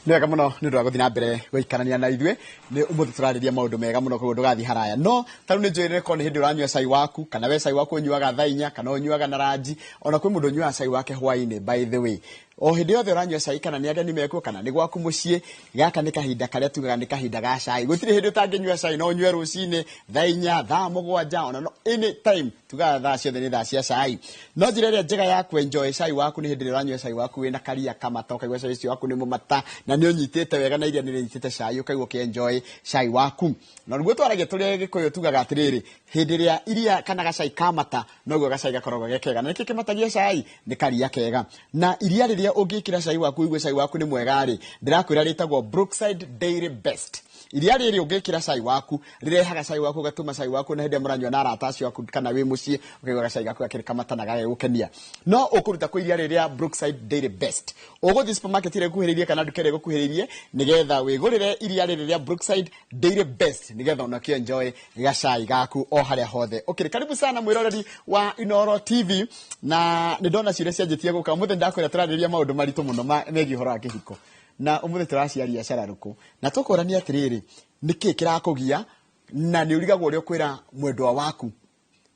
Nĩ wega mũno nĩ ũndũ wa gũthiĩ na mbere gũikarania na ithuĩ. Nĩ ũmũthĩ tũrarĩria maũndũ mega mũno, koguo ndũgathiĩ haraya. No ta rĩu nĩ njũĩ rĩkorwo nĩ hĩndĩ ũranyua cai waku, kana we cai waku ũnyuaga thaa 4, kana ũnyuaga na ranji. Ona kwĩ mũndũ ũnyuaga cai wake hwaĩ-inĩ. By the way, o hĩndĩ yothe ũranyua cai, kana nĩ ageni mekuo kana nĩ gwaku mũciĩ, gaka nĩ kahinda karĩa tugaga nĩ kahinda ga cai. Gũtirĩ hĩndĩ ũtangĩnyua cai. No ũnyue rũcinĩ thaa 4, thaa 7, ona no any time. Tugaga thaa ciothe nĩ thaa cia cai. No njĩra ĩrĩa njega ya kwenjoy cai waku nĩ hĩndĩ ĩrĩa ũranyua cai waku wĩna karia kamata, ũkaigua cai ũcio waku nĩ mũmata na nĩ ũnyitĩte wega, na iria nĩ rĩnyitĩte cai, ũkaigua ũkĩenjoy cai waku. Na nĩguo twaragia tũrĩ Gĩkũyũ, tugaga atĩrĩrĩ, hĩndĩ ĩrĩa iria kana gacai kamata, noguo gacai gakoragwo ge kega. Na nĩkĩ kĩmatagia cai? Nĩ karia kega. Na iria rĩrĩa ũngĩkĩra cai waku ũigue cai waku nĩ mwega rĩ, ndĩrakwĩra rĩtagwo Brookside Dairy Best. Iria rĩrĩ ũngĩkĩra cai waku, rĩrehaga cai waku, ũgatũma cai waku, na hĩndĩ ĩrĩa mũranyua na arata acio aku kana wĩ mũciĩ, ũkaigua gacai gaku gakĩrĩ kamata na gagegũkenia. No ũkũruta kũ iria rĩrĩ rĩa Brookside Dairy Best? Ũgũthiĩ supermarket ĩrĩa ĩkuhĩrĩirie kana nduka ĩrĩa ĩgũkuhĩrĩirie, nĩgetha wĩgũrĩre iria rĩrĩ rĩa Brookside Dairy Best, nĩgetha onakĩo enjoy gacai gaku o harĩa hothe ũkĩrĩ. Karibu sana mwĩroreri wa Inoro TV. Na nĩ ndona ciũria cianjĩtie gũka. Ũmũthĩ ndakwĩra tũrarĩrĩria maũndũ maritũ mũno megiĩ ũhoro wa kĩhiko, na ũmũthĩ tũraciaria cararũkũ na tũkũrania atĩrĩrĩ, nĩkĩ kĩrakũgia na nĩ ũrigagwo ũrĩa ũkwĩra mwendwa waku.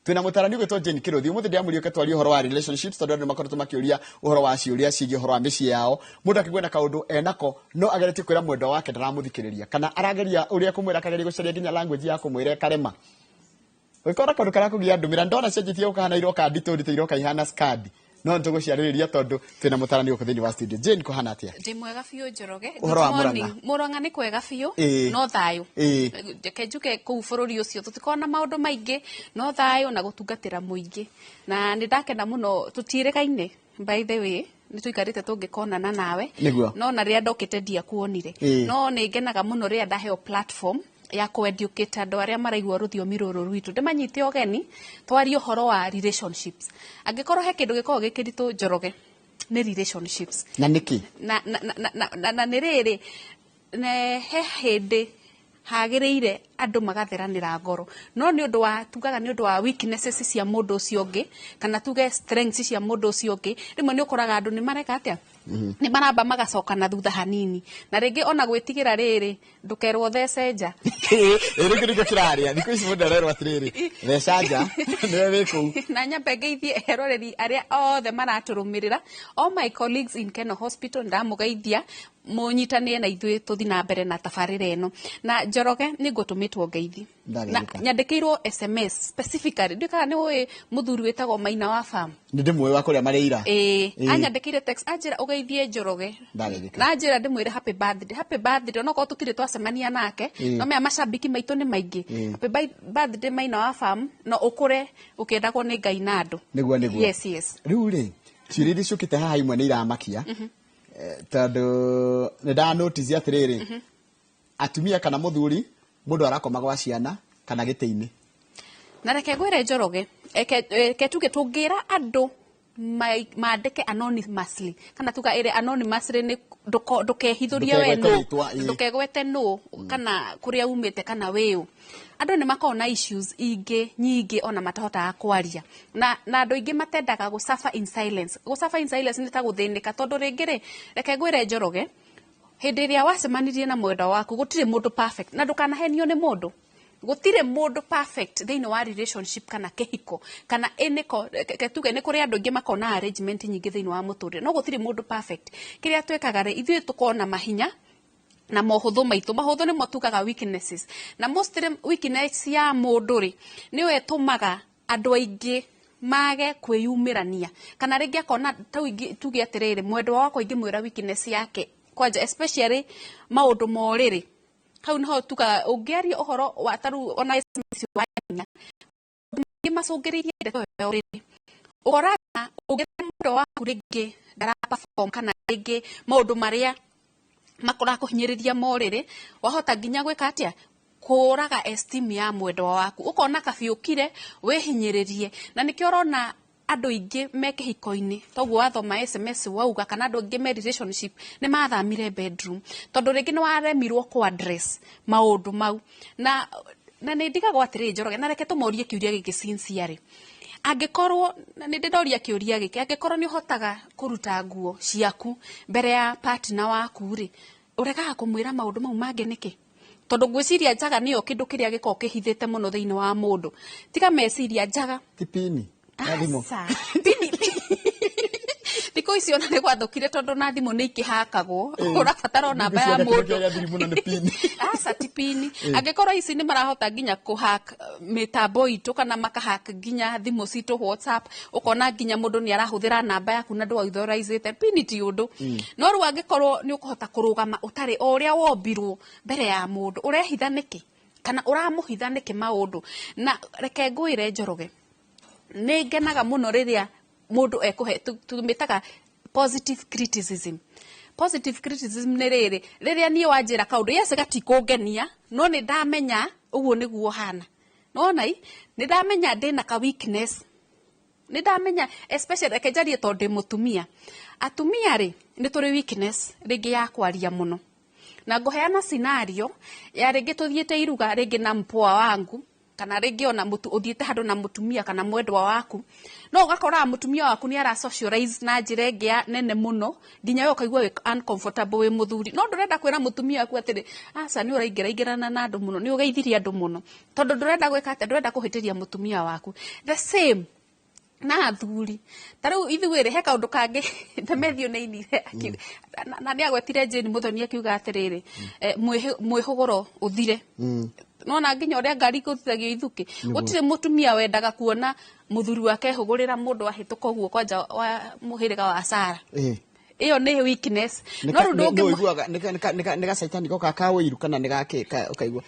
Twĩna mũtarani ũgwĩtwo Jane Kĩrũthi. Ũmũthĩ ndĩramũria ũke twarie ũhoro wa relationships, tondũ andũ nĩmakoretwo makĩũria ũhoro wa ciũria ciĩgiĩ ũhoro wa mĩciĩ yao. Mũndũ akĩgua na kaũndũ enako, no ageretie kwĩra mwendwa wake, ndaramũthikĩrĩria, kana arageria ũrĩa kũmwĩra, akageria gũcaria nginya language ya kũmwĩra ĩkarema. Ũngĩkorwo na kaũndũ karakũgia, ndũmĩra. Ndona cianjĩtie gũkahana iroka nditũ nditũ, iroka ihana skadi, no nĩtũgũciarĩrĩria tondũ twĩna mũtarani gũkũ thĩinĩ wa studio. Jane, kũhana atĩa? Ndĩ mwega biũ, Njoroge. Ũhoro wa Good morning. Mũrang'a? Mũrang'a nĩ kwega biũ. No thayũ. Reke njuge kũu bũrũri ũcio tũtikoragwo na maũndũ maingĩ, no thayũ na gũtungatĩra mũingĩ. Na nĩ ndakena mũno, tũtiĩrĩgaine by the way, nĩ tũikarĩte tũngĩkonana nawe. No na rĩrĩa ndokĩte ndiakuonire. No nĩ ngenaga mũno rĩrĩa ndaheo platform ya kũ-educate andũ arĩa maraigua rũthiomi rũrũ rwitũ, ndĩmanyite ũgeni twarie ũhoro wa relationships. Angĩkorwo he kĩndũ gĩkoragwo gĩ kĩritũ, Njoroge, nĩ relationships. Na nĩkĩ? Na nĩ rĩrĩ, he hĩndĩ hagĩrĩire andũ magatheranĩra ngoro, no nĩ ũndũ wa tugaga nĩ ũndũ wa weaknesses cia mũndũ ũcio ũngĩ, kana tuge strengths cia mũndũ ũcio ũngĩ, rĩmwe nĩ ũkoraga andũ nĩ mareka atĩa, nĩ maramba magacoka na thutha hanini, na rĩngĩ ona gwĩtigĩra rĩrĩ, ndũkerwo thece nja. Ĩ, rĩngĩ nĩkĩo kĩrarĩa thikũ ici. Mũndũ arerwo atĩrĩrĩ, theca nja, nĩwe wĩ kũu. Na nyambe ngeithie eroreri arĩa othe maratũrũmĩrĩra, all my colleagues in Keno Hospital, ndamũgeithia mũnyitanĩre na ithuĩ tũthi na mbere na tabarĩra ĩno. Na Njoroge, nĩ ngũtũmĩtwo ngeithi na Ndageithĩka. Nyandĩkĩirwo SMS specifically, ndiũĩ kana nĩ ũĩ mũthuri wĩtagwo Maina wa Farm. Nĩ ndĩmũĩ, wa kũrĩa marĩira. Ĩĩ. Anyandĩkĩire text, anjĩra ũgeithie Njoroge. Ndageithĩka. Na anjĩra ndĩmwĩre happy birthday, happy birthday, onokorwo tũtirĩ twacemania nake. No mea macambiki maitũ nĩ maingĩ. Happy birthday, Maina wa Farm, no ũkũre ũkĩendagwo nĩ Ngai na andũ. Nĩguo. Yes. Rĩu rĩ, ciũria iria ciũkĩte haha imwe nĩ iramakia. Tondũ nĩ nda notice atĩrĩrĩ, atumia kana mũthuri, mũndũ arakoma gwa ciana kana gĩtĩ-inĩ. Na reke ngwĩre, Njoroge, reke tuge tũngĩra andũ mandĩke anonymously, kana tuga ĩrĩ anonymously, nĩ ndũkehithũrie we Ndũkegwete nũ. rĩtwa, ĩĩ. Ndũkegwete nũ kana kũrĩa umĩte kana wĩũ. Andũ nĩ makoragwo na issues ingĩ nyingĩ ona matahotaga kwaria, na andũ aingĩ matendaga gũ suffer in silence. Gũ suffer in silence nĩ ta gũthĩnĩka, tondũ rĩngĩ rĩ, reke ngwĩre, Njoroge, hĩndĩ ĩrĩa wacemanirie na mwendwa waku, gũtirĩ mũndũ perfect, na ndũkanahenio nĩ mũndũ. Gũtirĩ mũndũ perfect thĩinĩ wa relationship kana kĩhiko kana ĩnĩko. Reke tuge nĩ kũrĩ andũ aingĩ makoragwo na arrangement nyingĩ thĩinĩ wa mũtũrĩre, no gũtirĩ mũndũ perfect. Kĩrĩa twĩkaga rĩ, ithuĩ tũkoragwo na mahinya na mohũthũ maitũ. Mahũthũ nĩmo tugaga weaknesses, na mostly weakness ya mũndũ rĩ, nĩyo ĩtũmaga andũ aingĩ mage kwĩyumĩrania, kana rĩngĩ akona tau tuge atĩrĩrĩ, mwendwa wakwa ingĩmwĩra weakness yake kwanja, especially maũndũ ma ũrĩrĩ, hau niho tugaga ũngĩaria ũhoro wa tarĩu ona SMS wa hinya, maũndũ maingĩ macũngĩrĩirie ndeto ĩyo ya ũrĩrĩ, ũkoraga ũngĩra mwendwa waku rĩngĩ ndara perform, kana rĩngĩ maũndũ marĩa marakũhinyĩrĩria ma ũrĩrĩ, wahota nginya gwĩka atĩa, kũraga esteem ya mwendwa waku, ũkona kabi ũkire wĩhinyĩrĩrie. Na nĩkĩo ũrona andũ aingĩ me kĩhiko-inĩ, toguo wathoma SMS wauga, kana andũ aingĩ me relationship nĩ mathamire bedroom, tondũ rĩngĩ nĩ waremirwo kũ address maũndũ mau. Na nĩ ndigagwo atĩrĩrĩ, Njoroge, na reke tũmorie kĩũria gĩkĩ sincerely, angĩkorwo na nĩ ndĩroria kĩũria gĩkĩ, angĩkorwo nĩ ũhotaga kũruta nguo ciaku mbere ya partner waku rĩ. Ũregaga kũmwĩra maũndũ mau mangĩ nĩkĩ? Tondũ ngwĩciria njaga nĩyo kĩndũ kĩrĩa gĩkoragwo kĩhithĩte mũno thĩinĩ wa mũndũ. Tiga meciria njaga. Ti pini ya thimũ? Aca. Pini thikũ ici ona nĩ gwathũkire, tondũ na thimũ nĩ ikĩhakagwo, ũrabatara o namba ya Ngwĩciria kĩndũ mũndũ. kĩrĩa thiri mũno nĩ pini. Aca, ti pini. Angĩkorwo ici nĩ marahota nginya kũhack mĩtambo itũ kana makahack nginya thimũ citũ, WhatsApp, ũkona nginya mũndũ nĩ arahũthĩra namba yaku na ndũauthorize pini, ti ũndũ. No rĩu angĩkorwo nĩ ũkũhota kũrũgama ũtarĩ o ũrĩa wombirwo mbere ya mũndũ, ũrehitha nĩkĩ kana ũramũhitha nĩkĩ maũndũ? Na reke ngwĩre, Njoroge, nĩ ngenaga mũno rĩrĩa mũndũ ekũhe tũmĩtaga positive criticism. Positive criticism nĩ rĩrĩ, rĩrĩa niĩ wanjĩra kaũndũ, yes, gatikũngenia, no nĩ ndamenya ũguo nĩguo hana. Nona i nĩ ndamenya ndĩna ka weakness, nĩ ndamenya, especially reke njarie tondũ ndĩ mũtumia. Atumia rĩ, nĩ tũrĩ weakness rĩngĩ ya kwaria mũno. Na ngũheana scenario ya rĩngĩ tũthiĩte iruga rĩngĩ na mpoa wangu, kana rĩngĩ ona mũtu ũthiĩte handũ na mũtumia kana mwendwa waku, no ũgakoraga mũtumia waku nĩ ara socialize na njĩra ĩngĩ ya nene mũno nginya we ũkaigua wĩ uncomfortable wĩ mũthuri, no ndũrenda kwĩra mũtumia waku atĩrĩ, "Aca, nĩ ũraingĩraingĩrana na andũ mũno, nĩ ũgeithirie andũ mũno," tondũ ndũrenda gwĩka atĩa? Ndũrenda kũhĩtĩria mũtumia waku. The same na athuri. Ta rĩu ithuĩ rĩ, he kaũndũ kangĩ Themethio nĩ ainire na nĩ agwetire Jane Mũthoni akiuga atĩrĩrĩ, mwĩhũgũro ũthire. Nona nginya ũrĩa ngari igũthithagio ithukĩ, gũtirĩ mũtumia wendaga kuona mũthuri wake ehũgũrĩra mũndũ ahĩtũka ũguo, kwanja wa mũhĩrĩga wa Sara. Ĩyo nĩ weakness. No rĩu ndũngĩ Ũiguaga nĩ gacaitani goka ka ũiru kana nĩ gakĩ ũkaigua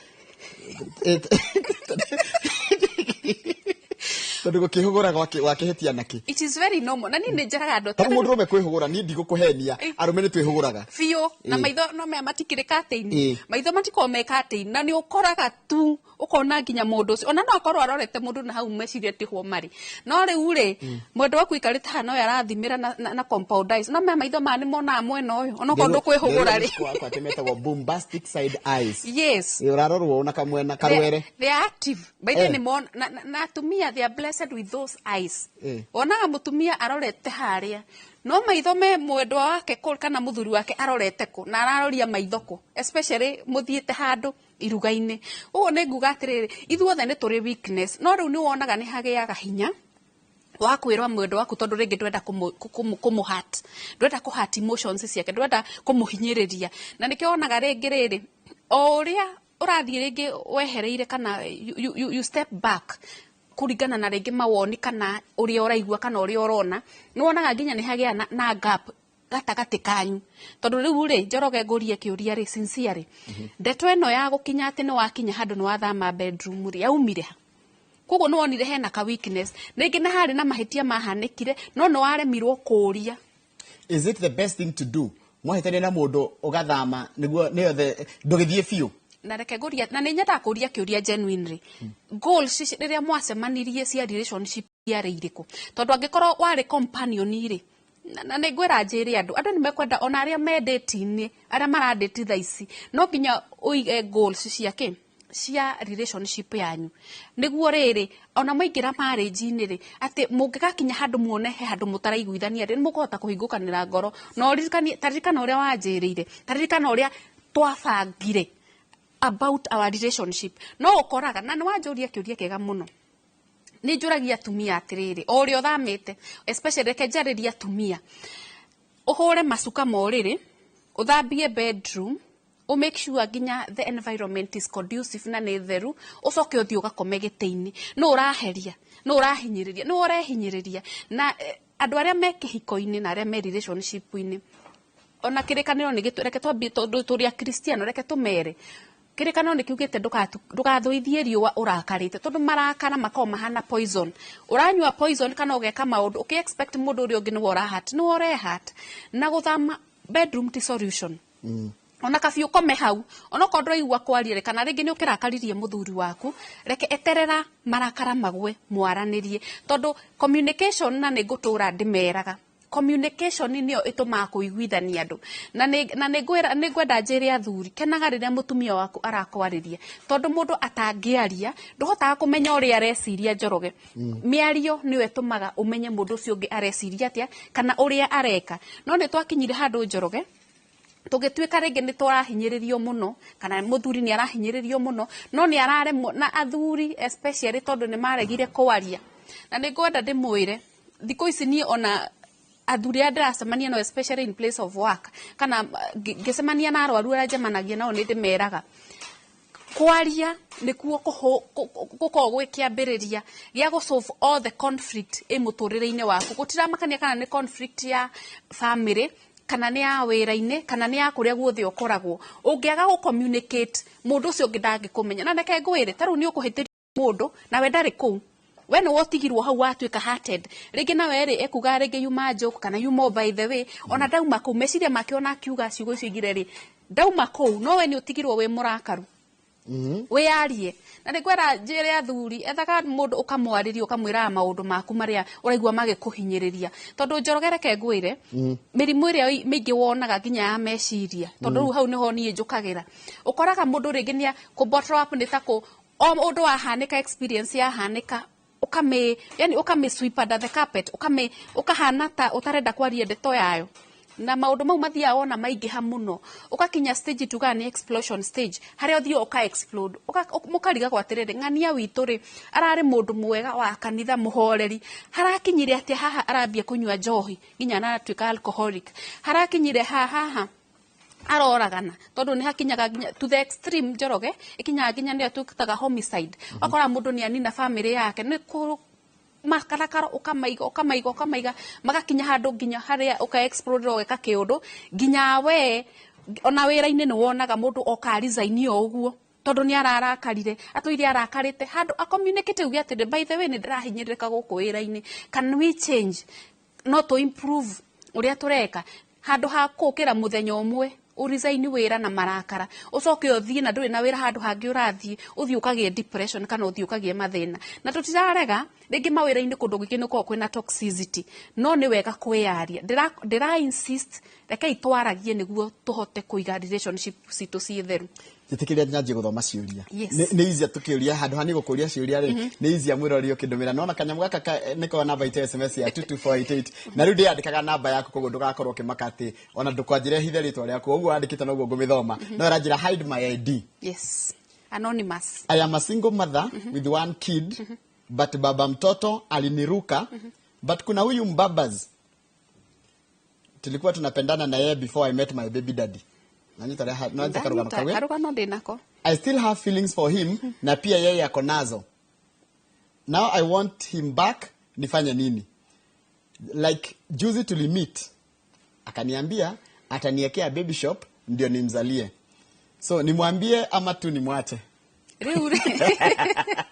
tondũ gũkĩhũgũra wakĩhĩtia nakĩ? It is very normal, na niĩ nĩ njĩraga andũ Tondũ mũndũ ũrũme kwĩhũgũra, niĩ ndigũkũhenia, arũme nĩ twĩhũgũraga. Biũ na maitho no maya matikĩrĩ katĩini. Maitho matikoragwo me katĩini, na nĩ ũkoraga tu ũkona nginya mũndũ ũcio ona no akorwo arorete mũndũ na hau meciria tihwo marĩ. No rĩu rĩ, mwendwa waku aikarĩte haha no arathimĩra na compound eyes, no maya maitho maya nĩ monaga mwena ũyũ onokorwo ndũkwĩhũgũra rĩ. Wakwa atĩ metagwo bombastic side eyes. Yes. Ĩ, ũrarorwo na kamwena karwere. They are active by the nĩ mona na atumia, they are blessed with those eyes. Wonaga mũtumia arorete harĩa, no maitho me mwendwa wake kũ kana mũthuri wake arorete kũ na araroria maitho kũ, especially mũthiĩte handũ iruga-inĩ ũguo. Nĩ nguga atĩrĩrĩ, ithuothe nĩ tũrĩ weakness, no rĩu nĩ wonaga nĩ hagĩaga hinya wa kwĩrwa mwendwa waku, tondũ rĩngĩ ndwenda kũmũ hurt, ndwenda kũ hurt emotions ciake, ndwenda kũmũhinyĩrĩria. Na nĩkĩo wonaga rĩngĩ rĩrĩ, o ũrĩa ũrathiĩ rĩngĩ wehereire kana you step back kũringana na rĩngĩ mawoni kana ũrĩa ũraigua kana ũrĩa ũrona, nĩ wonaga nginya nĩ hagĩa na gap gatagatĩ kanyu. Tondũ rĩu rĩ, Njoroge, ngũrie kĩũria rĩ, sincerely, ndeto ĩno ya gũkinya atĩ nĩ wakinya handũ nĩ wathama bedroom rĩ, yaumire ha? Koguo nĩ wonire hena ka weakness rĩngĩ na harĩ na mahĩtia mahanĩkire, no nĩ waremirwo kũũria. Is it the best thing to do, mwahĩtania na mũndũ ũgathama nĩguo nĩyo the ndũgĩthiĩ biũ? Na reke ngũria, na nĩ nyendaga kũria kĩũria genuinely, goals ici rĩrĩa mwacemanirie cia relationship ciarĩ irĩkũ? Tondũ angĩkorwo warĩ companion rĩ, na nĩ ngwĩra njĩre andũ, andũ nĩ mekwenda, ona arĩa me dating, arĩa maradate thaa ici, no nginya ũige goals cia kĩ cia relationship yanyu, nĩguo rĩrĩ ona mwaingĩra marriage-inĩ rĩ, atĩ mũngĩgakinya handũ muone he handũ mũtaraiguithania rĩ, nĩ mũkũhota kũhingũkanĩra ngoro na ũririkanie, taririkana ũrĩa wanjĩrĩire, taririkana ũrĩa twabangire about our relationship. No ũkoraga, na nĩ wanjũria kĩũria kĩega mũno, nĩ njũragia atumia atĩrĩrĩ, o ũrĩa ũthamĩte, especially reke njarĩrie atumia, ũhũre macuka ma ũrĩrĩ, ũthambie bedroom, ũ make sure nginya the environment is conducive na nĩ theru, ũcoke ũthiĩ ũgakome gĩtĩ-inĩ. Nũ ũraheria? Nũ ũrahinyĩrĩria? Nũ ũrehinyĩrĩria? Na andũ arĩa me kĩhiko-inĩ na arĩa me relationship-inĩ, ona kĩrĩkanĩro nĩ gĩtũ, reke twambie, tondũ tũrĩ akristiano, reke tũmere kĩrĩkanĩro nĩ kiugĩte ndũgathũithie riũa ũrakarĩte, tondũ marakara makoragwo mahana poison. Ũranyua poison kana ũgeka maũndũ ũkĩ expect mũndũ ũrĩa ũngĩ nĩwe ũrahat, nĩwe ũrehat. Na gũthama bedroom ti solution. Ona kabiũ kome hau, onokorwo ndũraigua kwaria rĩ, kana rĩngĩ nĩ ũkĩrakaririe mũthuri waku, reke eterera marakara magwe, mwaranĩrie, tondũ communication, na nĩ ngũtũra ndĩmeraga, communication nĩyo ĩtũmaga kũiguithania andũ. Na nĩ ngwĩra, nĩ ngwenda njĩre athuri, kenaga rĩrĩa mũtumia waku arakwarĩria, tondũ mũndũ atangĩaria ndũhotaga kũmenya ũrĩa areciria. Njoroge, mĩario nĩyo ĩtũmaga ũmenye mũndũ ũcio ũngĩ areciria atĩa kana ũrĩa areka. No nĩ twakinyire handũ, Njoroge, Tũngĩtuĩka rĩngĩ nĩ tũrahinyĩrĩrio mũno, kana mũthuri nĩ arahinyĩrĩrio mũno, no nĩ araremwo, na athuri especially, tondũ nĩ maregire kwaria. Na nĩ ngwenda ndĩmwĩre, thikũ ici niĩ ona athuri arĩa ndĩracemania nao, especially in place of work, kana ngĩcemania na arwaru arĩa njemanagia nao, nĩ ndĩmeraga kwaria nĩkuo gũkoragwo gwĩ kĩambĩrĩria gĩa gũ solve all the conflict ĩ mũtũrĩre-inĩ waku. Gũtiramakania kana nĩ conflict ya family, kana nĩ ya wĩra-inĩ, kana nĩ ya kũrĩa guothe ũkoragwo. Ũngĩaga gũ communicate, mũndũ ũcio ũngĩ ndangĩkũmenya. Na reke ngwĩre, ta rĩu nĩ ũkũhĩtĩria mũndũ nawe ndarĩ kũu, we nĩ wotigirwo hau, watuĩka hurted. Rĩngĩ nawe rĩ, ekuga rĩngĩ yuma joke kana yuma, by the way, ona ndauma kũu meciria make, ona akiuga ciugo icio igire rĩ, ndauma kũu, no we nĩ ũtigirwo wĩ mũrakaru. Wĩyarie. Na nĩ ngwenda njĩre athuri, ethaga mũndũ ũkamwarĩria, ũkamwĩraga maũndũ maku marĩa ũraigua magĩkũhinyĩrĩria. Tondũ Njoroge, reke ngwĩre, mĩrimũ ĩrĩa mĩingĩ wonaga nginya ya meciria, tondũ rĩu hau nĩho niĩ njũkagĩra, ũkoraga mũndũ rĩngĩ nĩ kũ bottle up, nĩ ta kũ o ũndũ wahanĩka, experience yahanĩka, ũkamĩ yani ũkamĩ sweep under the carpet, ũkamĩ ũkahana ta ũtarenda kwaria ndeto yayo. Na maũndũ mau mathiaga wona maingĩha mũno, ũgakinya stage tugaga nĩ explosion stage, harĩa ũthiaga ũka explode. Mũkarigagwo atĩrĩrĩ, ng'ania witũ rĩ, ararĩ mũndũ mwega wa kanitha, mũhoreri, harakinyire atĩa haha arambia kũnyua njohi nginya aratuĩka alcoholic? Harakinyire haha haha aroragana? Tondũ nĩ hakinyaga nginya to the extreme, Njoroge, ĩkinyaga nginya nĩyo twĩtaga homicide. Wakora mũndũ nĩ anina family yake nĩ kũ makarakara, ũkamaiga, ũkamaiga, ũkamaiga, magakinya handũ nginya harĩa ũka explode, ũgeka kĩũndũ nginya we ona wĩra-inĩ nĩ wonaga mũndũ oka resign o ũguo, tondũ nĩ ararakarire, atũire arakarĩte. Handũ acommunicate, uge atĩrĩ, "By the way, nĩ ndĩrahinyĩrĩrĩka gũkũ wĩra-inĩ, can we change? No tũ improve ũrĩa tũreka?" Handũ ha kũkĩra mũthenya ũmwe ũresign wĩra na marakara, ũcoke ũthiĩ na ndũrĩ na wĩra handũ hangĩ ũrathiĩ, ũthiĩ ũkagĩe depression kana ũthiĩ ũkagĩe mathĩna. Na tũtirarega rĩngĩ mawĩra-inĩ kũndũ gwĩkĩ nĩ gũkoragwo kwĩna toxicity, no nĩ wega kwĩyaria. Ndĩra insist, rekei twaragie nĩguo tũhote kũiga relationship citũ ciĩ theru. Njĩtĩkĩria nyanjie gũthoma ciũria. Yes. Nĩ easier tũkĩũria handũ ha niĩ gũkũria ciũria rĩ, nĩ easier mwĩrori ũkĩndũmĩra. Nona kanyamũ gaka nĩko namba itũ ya SMS ya 22488, na rĩu ndĩyandĩkaga namba yaku, koguo ndũgakorwo ũkĩmaka atĩ ona ndũkwanjĩre hithe rĩtwa rĩaku. Ũguo wandĩkĩte noguo ngũmĩthoma, no ĩranjĩra hide my ID. Yes, anonymous. I am a single mother with one kid, but baba mtoto aliniruka, but kuna huyu mbabas tulikuwa tunapendana na yeye before I met my baby daddy. Nanyita nanyita karugano kawe. Karugano ndĩnako. I still have feelings for him na pia yeye ako nazo. Now I want him back, nifanye nini? Like juzi tulimeet, akaniambia ataniekea baby shop ndio nimzalie. So nimwambie ama tu nimwache? Rĩu rĩ,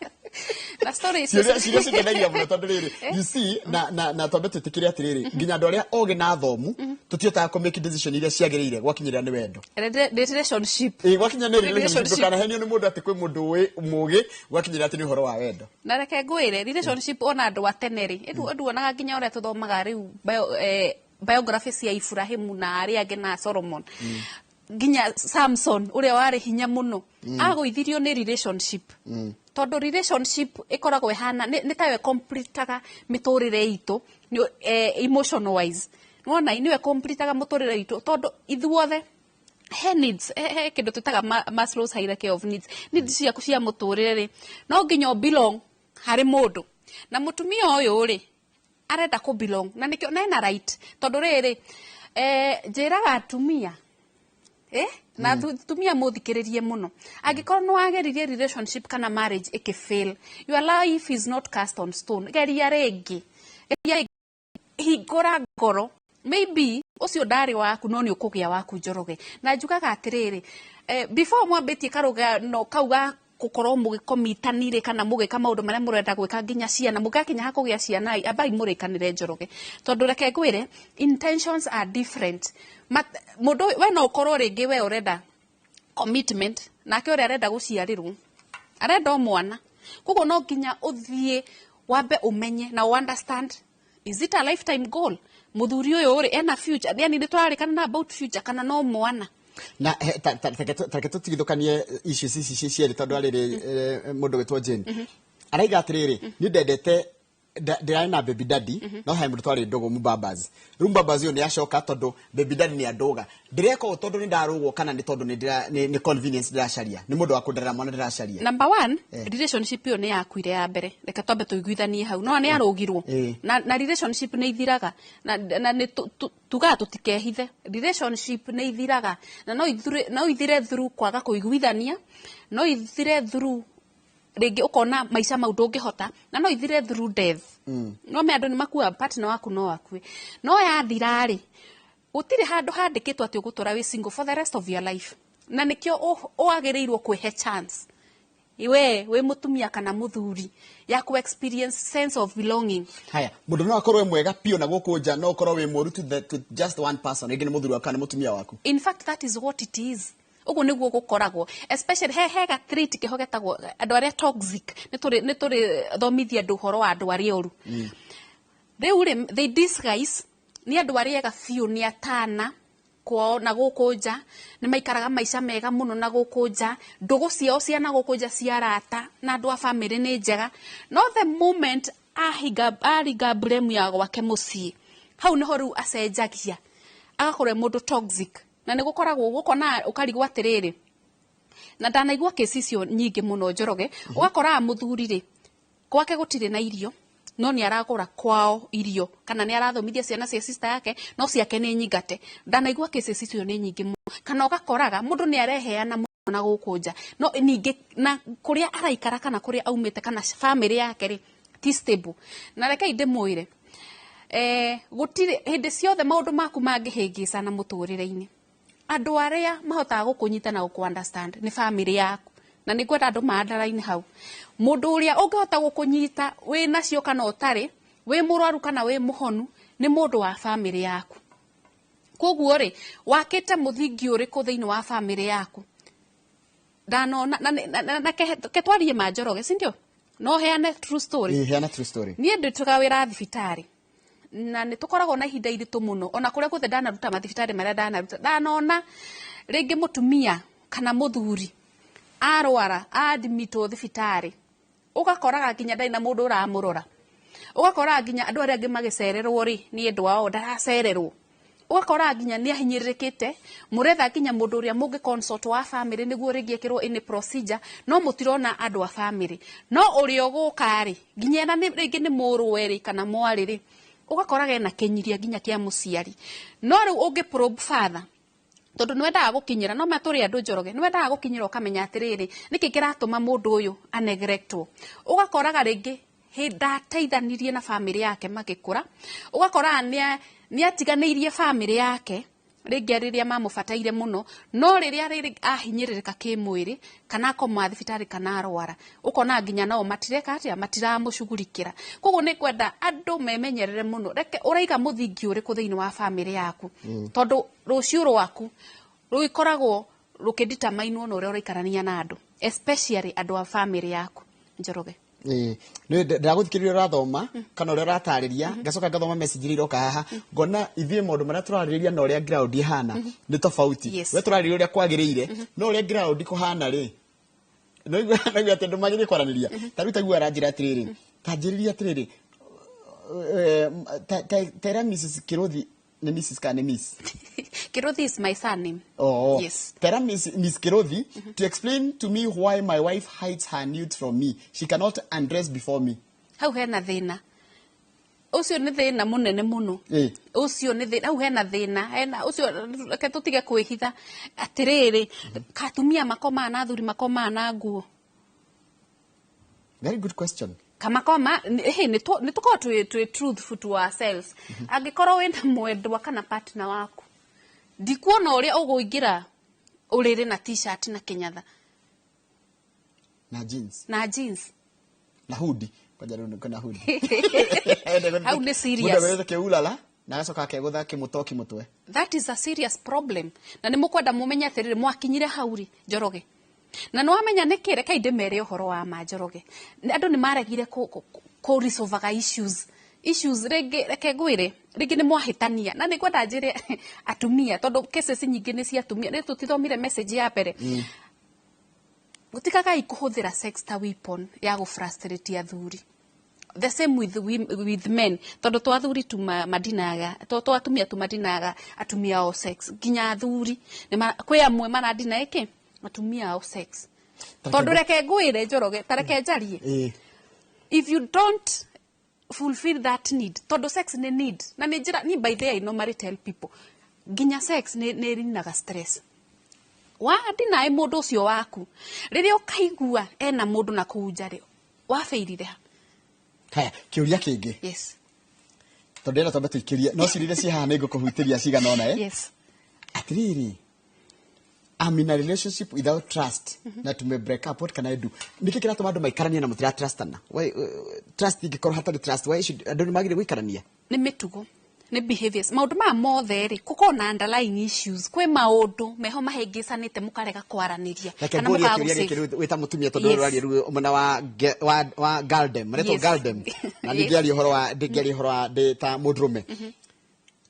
na story icio Ciũria cingenagia mũno, tondũ rĩrĩ, you see, na twambe twĩtĩkĩre atĩrĩrĩ, nginya andũ arĩa ogĩ na athomu tũtihotaga kũ make decision iria ciagĩrĩire gwakinyĩrĩra nĩ wendo. Relationship. Ĩ, gwakinya nĩ relationship. Relationship. Ndũkanahenio nĩ mũndũ atĩ kwĩ mũndũ ũĩ mũgĩ gwakinyĩrĩra atĩ nĩ ũhoro wa wendo. Na reke ngwĩre, relationship, ona andũ a tene rĩ, nduonaga nginya ũrĩa tũthomaga rĩu biography cia Ibrahimu na arĩa angĩ na Solomon, nginya Samson ũrĩa warĩ hinya mũno, agũithirio nĩ relationship, tondũ relationship ĩkoragwo ĩhana nĩ tayo ĩcompletaga mĩtũrĩre itũ emotional wise. Nĩwona nĩyo ĩcompletaga mũtũrĩre itũ, tondũ ithuothe he needs, he kĩndũ twĩtaga Maslow's hierarchy of needs, needs ciaku cia mũtũrĩre rĩ, no nginya ũ belong harĩ mũndũ. Na mũtumia ũyũ rĩ, arenda kũ belong, na nĩkĩo na ena right, tondũ rĩrĩ, njĩraga atumia, na tumia mũthikĩrĩrie mũno, angĩkorwo nĩ wageririe relationship kana marriage ĩkĩ fail, your life is not cast on stone. Geria rĩngĩ, geria rĩngĩ, hingũra ngoro. Maybe ũcio ndarĩ waku, no nĩ ũkũgĩa waku, Njoroge. Na njugaga atĩrĩrĩ, before mwambĩtie karũgano kau ga gũkorwo mũgĩkomitanire kana mũgĩka maũndũ marĩa mũrenda gwĩka, nginya ciana, mũgakinya ha kũgĩa ciana, ambai mũrĩkanĩre, Njoroge. Tondũ reke ngwĩre, intentions are different. Mũndũ ũyũ- we no ũkorwo rĩngĩ we ũrenda commitment, nake ũrĩa arenda gũciarĩrwo, arenda o mwana. Koguo no nginya ũthiĩ wambe ũmenye na understand, is it a lifetime goal? Mũthuri ũyũ rĩ, ena future? Yani nĩ tũrarĩkana na about future kana no mwana? Na tareke tũtigithũkanie issues ici ci cierĩ, tondũ arĩrĩ, mũndũ gwĩtwo Jane araiga atĩrĩrĩ, niĩ ndendete Ndĩrarĩ na baby daddy, no he mũndũ twarĩ ndũgũ mubabas. Rĩu mubabas ũyũ nĩ acoka tondũ baby daddy nĩ andũga. Ndĩreka ũũ tondũ nĩ ndarũgwo kana nĩ tondũ nĩ convenience ndĩracaria, nĩ mũndũ wa kũnderera mwana ndĩracaria? Number one, relationship ĩyo nĩ yakuire ya mbere. Reke twambe tũiguithanie hau. No nĩ arũgirwo. Na relationship nĩ ithiraga na nĩ tugaga tũtikehithe, relationship nĩ ithiraga na no ithire through kwaga kũiguithania, no ithire through rĩngĩ ũkona maica mau ndũngĩhota, na no ithire through death. No me andũ nĩ makua, partner waku no akue. No yathira rĩ, gũtirĩ handũ handĩkĩtwo atĩ ũgũtũra wĩ single for the rest of your life, na nĩkĩo wagĩrĩirwo kwĩhe chance we wĩ mũtumia kana mũthuri ya ku experience sense of belonging. Haya, mũndũ no akorwo e mwega piũ na gũkũ nja, no ũkorwo wĩ mũru to just one person, rĩngĩ nĩ mũthuri waku kana nĩ mũtumia waku. In fact, that is what it is. Ũguo nĩguo gũkoragwo, especially he ga trait kĩho getagwo andũ arĩa toxic. Nĩ tũrĩ thomithia andũ ũhoro wa andũ arĩa oru. Rĩu rĩ, they disguise nĩ andũ arĩa ega biũ, nĩ atana kwao na gũkũ nja, nĩ maikaraga maica mega mũno na gũkũ nja, ndũgũ ciao cia na gũkũ nja cia arata na andũ a famĩlĩ nĩ njega, no the moment ahinga aringa buremu ya gwake mũciĩ, hau nĩho rĩu acenjagia agakorwo e mũndũ toxic. Na nĩ gũkoragwo gũkona ũkarigwo atĩrĩrĩ, na ndanaigua kesi icio nyingĩ mũno, Njoroge. Ũgakoraga mũthuri rĩ, gwake gũtirĩ na irio, no nĩ aragũra kwao irio kana nĩ arathomithia ciana cia sister yake, no ciake nĩ nyingate. Ndanaigua cases icio nĩ nyingĩ mũno. Kana ũgakoraga mũndũ nĩ areheana mũno na gũkũ nja, no ningĩ na kũrĩa araikara kana kũrĩa aumĩte kana family yake rĩ, ti stable. Na rekei ndĩmwĩre, gũtirĩ hĩndĩ ciothe maũndũ maku mangĩhĩngĩcana mũtũrĩre-inĩ, andũ arĩa mahotaga gũkũnyita na gũkũ understand nĩ family yaku. Na nĩ ngwenda andũ maandaraine hau, mũndũ ũrĩa ũngĩhota gũkũnyita wĩ nacio kana ũtarĩ, wĩ mũrwaru kana wĩ mũhonu, nĩ mũndũ wa family yaku. Koguo rĩ, wakĩte mũthingi ũrĩkũ thĩinĩ wa family yaku? Ndanona na ke twarie ma, Njoroge, si ndio? No heane true story. Ĩĩ, heana true story. Niĩ ndutaga wĩra thibitarĩ na nĩ tũkoragwo na ihinda iritũ mũno. Ona kũrĩa guothe ndanaruta, mathibitarĩ marĩa ndanaruta, ndanona rĩngĩ mũtumia kana mũthuri arwara admitwo thibitarĩ, ũgakoraga nginya ndarĩ na mũndũ ũramũrora, ũgakoraga nginya andũ arĩa angĩ magĩcererwo rĩ, nĩ endwa ao, ndaracererwo, ũgakoraga nginya nĩ ahinyĩrĩrĩkĩte. Mũretha nginya mũndũ ũrĩa mũngĩ consult wa family nĩguo rĩngĩ ekĩrwo any procedure, no mũtirona andũ a family. No ũrĩa ũgũka rĩ, nginya ena rĩngĩ nĩ mũrũwe rĩ kana mwarĩ rĩ, ũgakoraga ena kĩnyiria nginya kĩa mũciari. No rĩu ũngĩ probe further, tondũ nĩ wendaga gũkinyĩra, no matũrĩ andũ, Njoroge, nĩ wendaga gũkinyĩra ũkamenya atĩrĩrĩ, nĩkĩ kĩratũma mũndũ ũyũ aneglectwo? Ũgakoraga rĩngĩ ndateithanirie na family yake magĩkũra, ũgakoraga nĩ atiganĩirie family yake rĩngĩ rĩrĩa mamũbataire mũno. No rĩrĩa rĩrĩ ahinyĩrĩrĩka kĩmwĩrĩ kana akoma thibitarĩ kana arwara, ũkona nginya nao matireka atĩa, matiramũcugurikĩra. Koguo nĩ kwenda andũ memenyerere mũno. Reke ũraiga mũthingi ũrĩkũ thĩinĩ wa family yaku, tondũ rũciũ rwaku rũgĩkoragwo rũkĩditamainwo na ũrĩa ũraikarania na andũ, especially andũ a family yaku, Njoroge. Ĩĩ, nĩ ndĩragũthikĩrĩria ũrathoma kana ũrĩa ũratarĩria, ngacoka ngathoma message iria iroka haha, ngona ithuĩ maũndũ marĩa tũrarĩrĩria na ũrĩa ground ihana nĩ tofauti. We tũrarĩrĩria ũrĩa kwagĩrĩire, no ũrĩa ground kũhana rĩ, no igua atĩ andũ magĩrĩire kwaranĩria. Ta rĩu taigua aranjĩra atĩrĩrĩ, ta njĩrĩria atĩrĩrĩ, tera Mrs. Kiruthi, nĩ Mrs. kana nĩ Miss? Kiruthi is my surname. Oh. Yes. Tell Miss Kirothi to explain to me why my wife hides her nudes from me. She cannot undress before me. Hau hena thĩna, ũcio nĩ thĩna mũnene mũno. Ũcio nĩ thĩna, hau hena thĩna, hena ũcio. Reke tũtige kwĩhitha atĩrĩrĩ, katumia makomaga na athuri makomaga na nguo? Very good question. Kamakoma hĩ nĩ tũkorwo twĩ truthful to ourselves. Angĩkorwo wĩna mwendwa kana partner waku, ndikuona ũrĩa ũgũingĩra ũrĩrĩ na T-shirt na kĩnyatha. Na jeans. Na jeans. Na hoodie. Kwanja rĩu nĩ na hoodie. Hau nĩ serious. Mũndũ agwĩte kĩulala na agacoka akegũtha kĩmũtoki mũtwe. That is a serious problem, na nĩ mũkwenda mũmenye atĩrĩrĩ, mwakinyire hau rĩ, Njoroge? Na nĩ wamenya nĩkĩ? Rekei ndĩmere ũhoro wa ma, Njoroge. Andũ nĩ maregire kũ resolvaga issues. Rĩngĩ reke ngwĩre, rĩngĩ nĩ mwahĩtania, na nĩ ngwenda njĩre atumia, tondũ cases nyingĩ nĩ cia atumia. Nĩ tũtithomire message ya mbere. Gũtigagai kũhũthĩra sex ta weapon ya gũfrustrate athuri. The same with men, tondũ twa athuri tu madinaga, twa atumia tu madinaga atumia ao sex, nginya athuri kwĩ amwe maradina ĩkĩ atumia ao sex. Tondũ reke ngwĩre Njoroge, ta reke njarie, if you don't fulfill that need, tondũ sex nĩ need, na nĩ njĩra ni, by the way, I normally tell people nginya sex nĩ ĩrinaga stress. Wa deny mũndũ ũcio waku, rĩrĩa ũkaigua ena mũndũ na kũu nja rĩ, wabĩirire ha? Haya, kĩũria kĩngĩ. Yes. Tondũ ndĩrenda twambe tũikĩrie no ciũria iria ciĩ haha nĩ ngũkũhutĩria cigana ũna, eh? Yes. Atiriri, I'm in a relationship without trust na tume break up, what can I do? Nĩkĩ kĩratũma andũ maikaranie na mũtira trustana? Why, trust ingĩkorwo hatarĩ trust, why should andũ nĩ magĩrĩire gũikarania? Nĩ mĩtugo, nĩ behaviors, maũndũ maya mothe rĩ, gũkorwo na underlying issues, kwĩ maũndũ meho mahĩngĩcanĩte mũkarega kwaranĩria. Reke kana ngũrie mũkaga kĩũria gũsave. gĩkĩ rĩu wĩ ta mũtumia, tondũ ũraria rĩu mwena wa galdem maretwo galdem na ndingĩaria ũhoro wa ndingĩaria ũhoro wa ndĩ ta mũndũrũme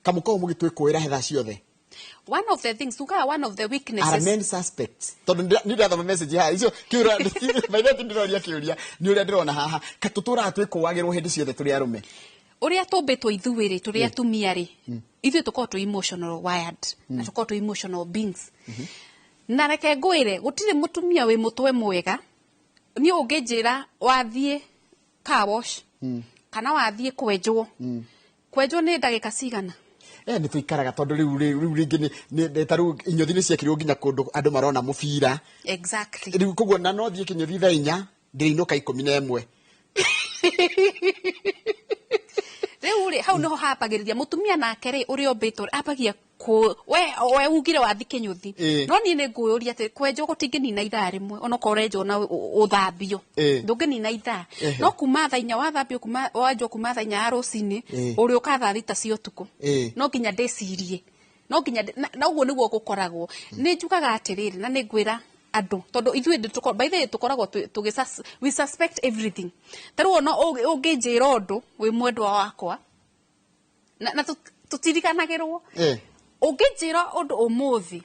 kamũkorwo mũgĩtwĩkũĩra thaa ciothe. One of the things tugaga, one of the Are weaknesses men suspects? Tondũ nĩ ndĩrathoma message haha icio kĩũria by the way ndĩroria kĩũria nĩ ũrĩa ndĩrona haha ka tũtũraga twĩkũagĩrwo hĩndĩ ciothe tũrĩ arũme. Ũrĩa tũmbĩtwo ithuĩ rĩ, tũrĩ atumia rĩ, ithuĩ tũkoragwo twĩ emotional wired na tũkoragwo twĩ emotional beings. Na reke ngwĩre, gũtirĩ mũtumia wĩ mũtwe mwega. Niĩ ũngĩnjĩra wathiĩ car wash kana wathiĩ kwenjwo, kwenjwo nĩ ndagĩka cigana? Eh, nĩ tũikaraga tondũ rĩu rĩngĩ nĩ ta rĩu inyũthi nĩ ciekĩrirwo nginya kũndũ andũ marona mũbira. Exactly. Rĩu koguo na no thiĩ kĩnyũthi thaa 4, ndĩrĩinũka 11. Rĩu rĩ, hau nĩho hambagĩrĩria mũtumia nake rĩ, ũrĩa ũmbĩtwo ambagia kũ we ugire wathi kĩnyũthi. No niĩ nĩ ngũyũria atĩ kwenjwo gũtingĩnina ithaa rĩmwe, onokorwo ũrenjwo na ũthambio, ndũngĩnina ithaa. No kuma thaa 4 wathambio, kuma wenjwo kuma thaa 4 ya rũcinĩ, ũrĩũka thaa 6 cia ũtukũ. No nginya ndĩcirie, no nginya na ũguo nĩguo gũkoragwo. Nĩ njugaga atĩrĩrĩ, na nĩ ngwĩra andũ, tondũ ithuĩ by the way tũkoragwo we suspect everything. Ta rĩu ona ũngĩnjĩra ũndũ wĩ mwendwa wakwa, na tũtiriganagĩrwo. Ũngĩnjĩra ũndũ ũmũthĩ,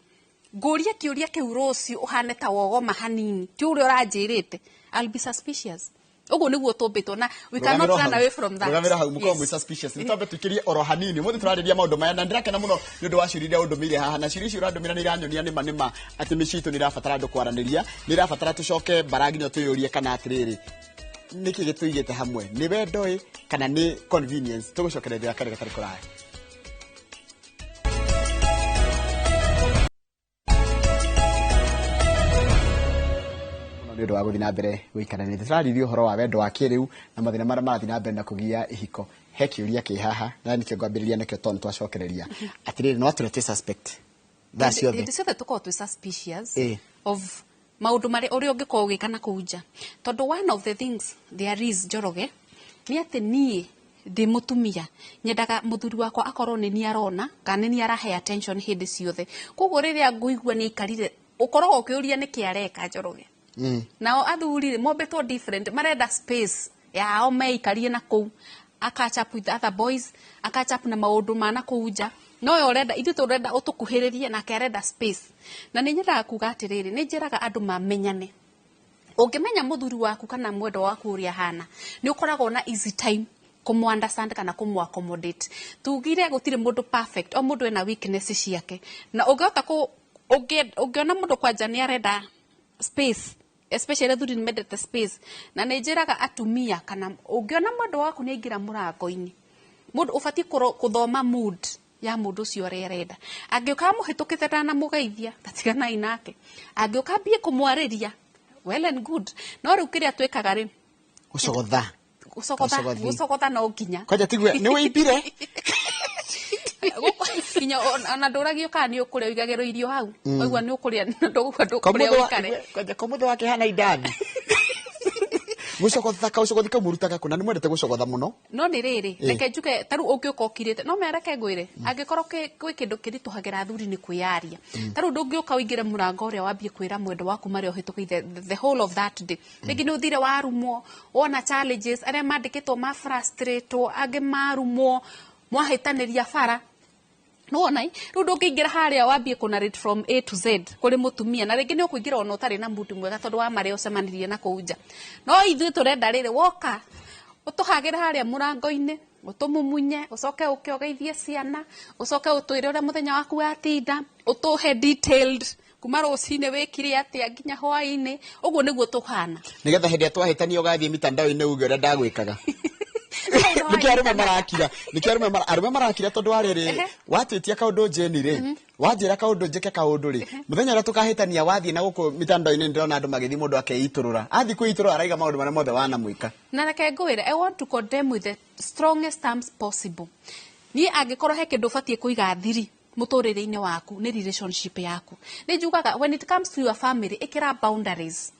ngũrie kĩũria kĩu rũciũ ũhane ta wogoma hanini ti ũrĩa ũranjĩrĩte, I'll be suspicious. Ũguo nĩguo tũmbĩtwo na we cannot run away from that. Rũgamĩra hau, mũkorwo mwĩ suspicious. Nĩ twambe tũikĩrie oro hanini. Ũmũthĩ tũrarĩria maũndũ maya na ndĩrakena mũno nĩ ũndũ wa ciũria iria ũndũmĩire haha, na ciũria icio ũrandũmĩra nĩ iranyonia nĩma nĩma atĩ mĩciĩ itũ nĩ ĩrabatara andũ kwaranĩria, nĩ ĩrabatara tũcoke mbara nginya twĩyũrie kana atĩrĩrĩ, nĩkĩ gĩtũigĩte hamwe, nĩ wendo ĩ kana nĩ convenience? Tũgũcokereria karĩ gatarĩ kũraya. Nĩ ũndũ wa gũthiĩ na mbere gũikarania, tũrarĩria ũhoro wa wendo wa kĩrĩu na mathĩna marĩa marathiĩ na mbere na kũgia ihiko. He kĩũria kĩ haha na nĩkĩo ngwambĩrĩria nakĩo tondũ nĩtwacokereria. Atĩrĩrĩ, no atũrĩa twĩ suspect thaa ciothe? Hĩndĩ ciothe tũkoragwo twĩ suspicious of maũndũ marĩa ũrĩa ũngĩkorwo ũgĩka na kũu nja, tondũ one of the things there is, Njoroge, nĩ atĩ niĩ ndĩ mũtumia nyendaga mũthuri wakwa akorwo nĩ niĩ arona kana nĩ niĩ arahe attention hĩndĩ ciothe. Koguo rĩrĩa ngũigua nĩ aikarire, ũkoragwo ũkĩũria nĩkĩ areka, Njoroge. Nao athuri rĩ, mombĩtwo different, marenda space yao meikarie na kũu, a catch up with other boys, a catch up na maũndũ ma na kũu nja. No we ũrenda, ithuĩ tũrenda ũtũkuhĩrĩrie, nake arenda space. Na nĩ nyendaga kuga atĩrĩrĩ, nĩ njĩraga andũ mamenyane. Ũngĩmenya mũthuri waku kana mwendwa waku ũrĩa ahana, nĩ ũkoragwo na easy time kũmũ understand kana kũmũ accommodate. Tugire gũtirĩ mũndũ perfect, o mũndũ ena weakness ciake. Na ũngĩhota kũ ũngĩona mũndũ kwanja nĩ arenda space, especially athuri nĩ mendete space. Na nĩ njĩraga atumia, kana ũngĩona mwendwa waku nĩ aingĩra mũrango-inĩ, mũndũ ũbatiĩ gũthoma mood ya mũndũ ũcio ũrĩa arenda. Angĩũka amũhĩtũkĩte ndanamũgeithia, tatiganai nake. Angĩũka ambie kũmwarĩria, well and good. No rĩu kĩrĩa twĩkaga rĩ, Gũcogotha. Gũcogotha, Gũcogothi. gũcogotha no nginya. Kwanja tigue nĩ wĩimbire. Nginya ona ndũragio kana nĩ ũkũrĩa, ũigagĩrwo irio hau. Waigua nĩ ũkũrĩa, ndũgũkua ndũkũrĩa ũikare. Kwanja komũthĩ wake hana indathi. Gũcogotha, kaũcogothi kau mũrutaga kũ? Na nĩ mwendete gũcogotha mũno. No nĩ rĩrĩ, reke njuge ta rĩu ũngĩũka ũkirĩte, no mereke ngwĩre, angĩkorwo kwĩ kĩndũ kĩritũhagĩra athuri nĩ kwĩyaria. Ta rĩu ndũngĩũka ũingĩre mũrango ũrĩa wambie kwĩra mwendwa waku marĩa ũhĩtũkĩire the whole of that day. Rĩngĩ nĩ ũthire warumwo, wona challenges, arĩa mandĩkĩtwo ma frustratwo, angĩ marumwo, mwahĩtanĩria bara. Nĩwona ĩ? Rĩu ndũngĩingĩra harĩa wambie kũ narrate from A to Z kũrĩ mũtumia, na rĩngĩ nĩ ũkũingĩra ona ũtarĩ na mood mwega tondũ wa marĩa ũcemanirie na kũu nja. No ithuĩ tũrenda rĩrĩ, woka Ũtũhagĩre harĩa mũrango-inĩ, ũtũmumunye, ũcoke ũke ũgeithie ciana, ũcoke ũtwĩre ũrĩa mũthenya waku watinda, ũtũhe detailed kuma rũcinĩ wĩkire atĩa nginya hwaĩ-inĩ. Ũguo nĩguo tũhana. Nigetha hĩndĩ ĩrĩa twahĩtania ũgathiĩ mitandao-inĩ uge ũrĩa ndagwĩkaga. Nĩkĩo arũme marakira, nĩkĩo arũme marakira tondũ wa rĩrĩ, watwĩtia kaũndũ Jane rĩ, wanjĩra kaũndũ njĩke kaũndũ rĩ, mũthenya ũrĩa tũkahĩtania wathiĩ na gũkũ mitandao-inĩ, ndĩrona andũ magĩthiĩ mũndũ akeitũrũra, athiĩ kwĩitũrũra araiga maũndũ marĩa mothe wanamwĩka. Na reke ngwĩre, I want to condemn with the strongest terms possible. Niĩ angĩkorwo he kĩndũ ũbatiĩ kũiga thiri mũtũrĩre-inĩ waku, nĩ relationship yaku. Nĩ njugaga, when it comes to your family, ĩkĩra boundaries.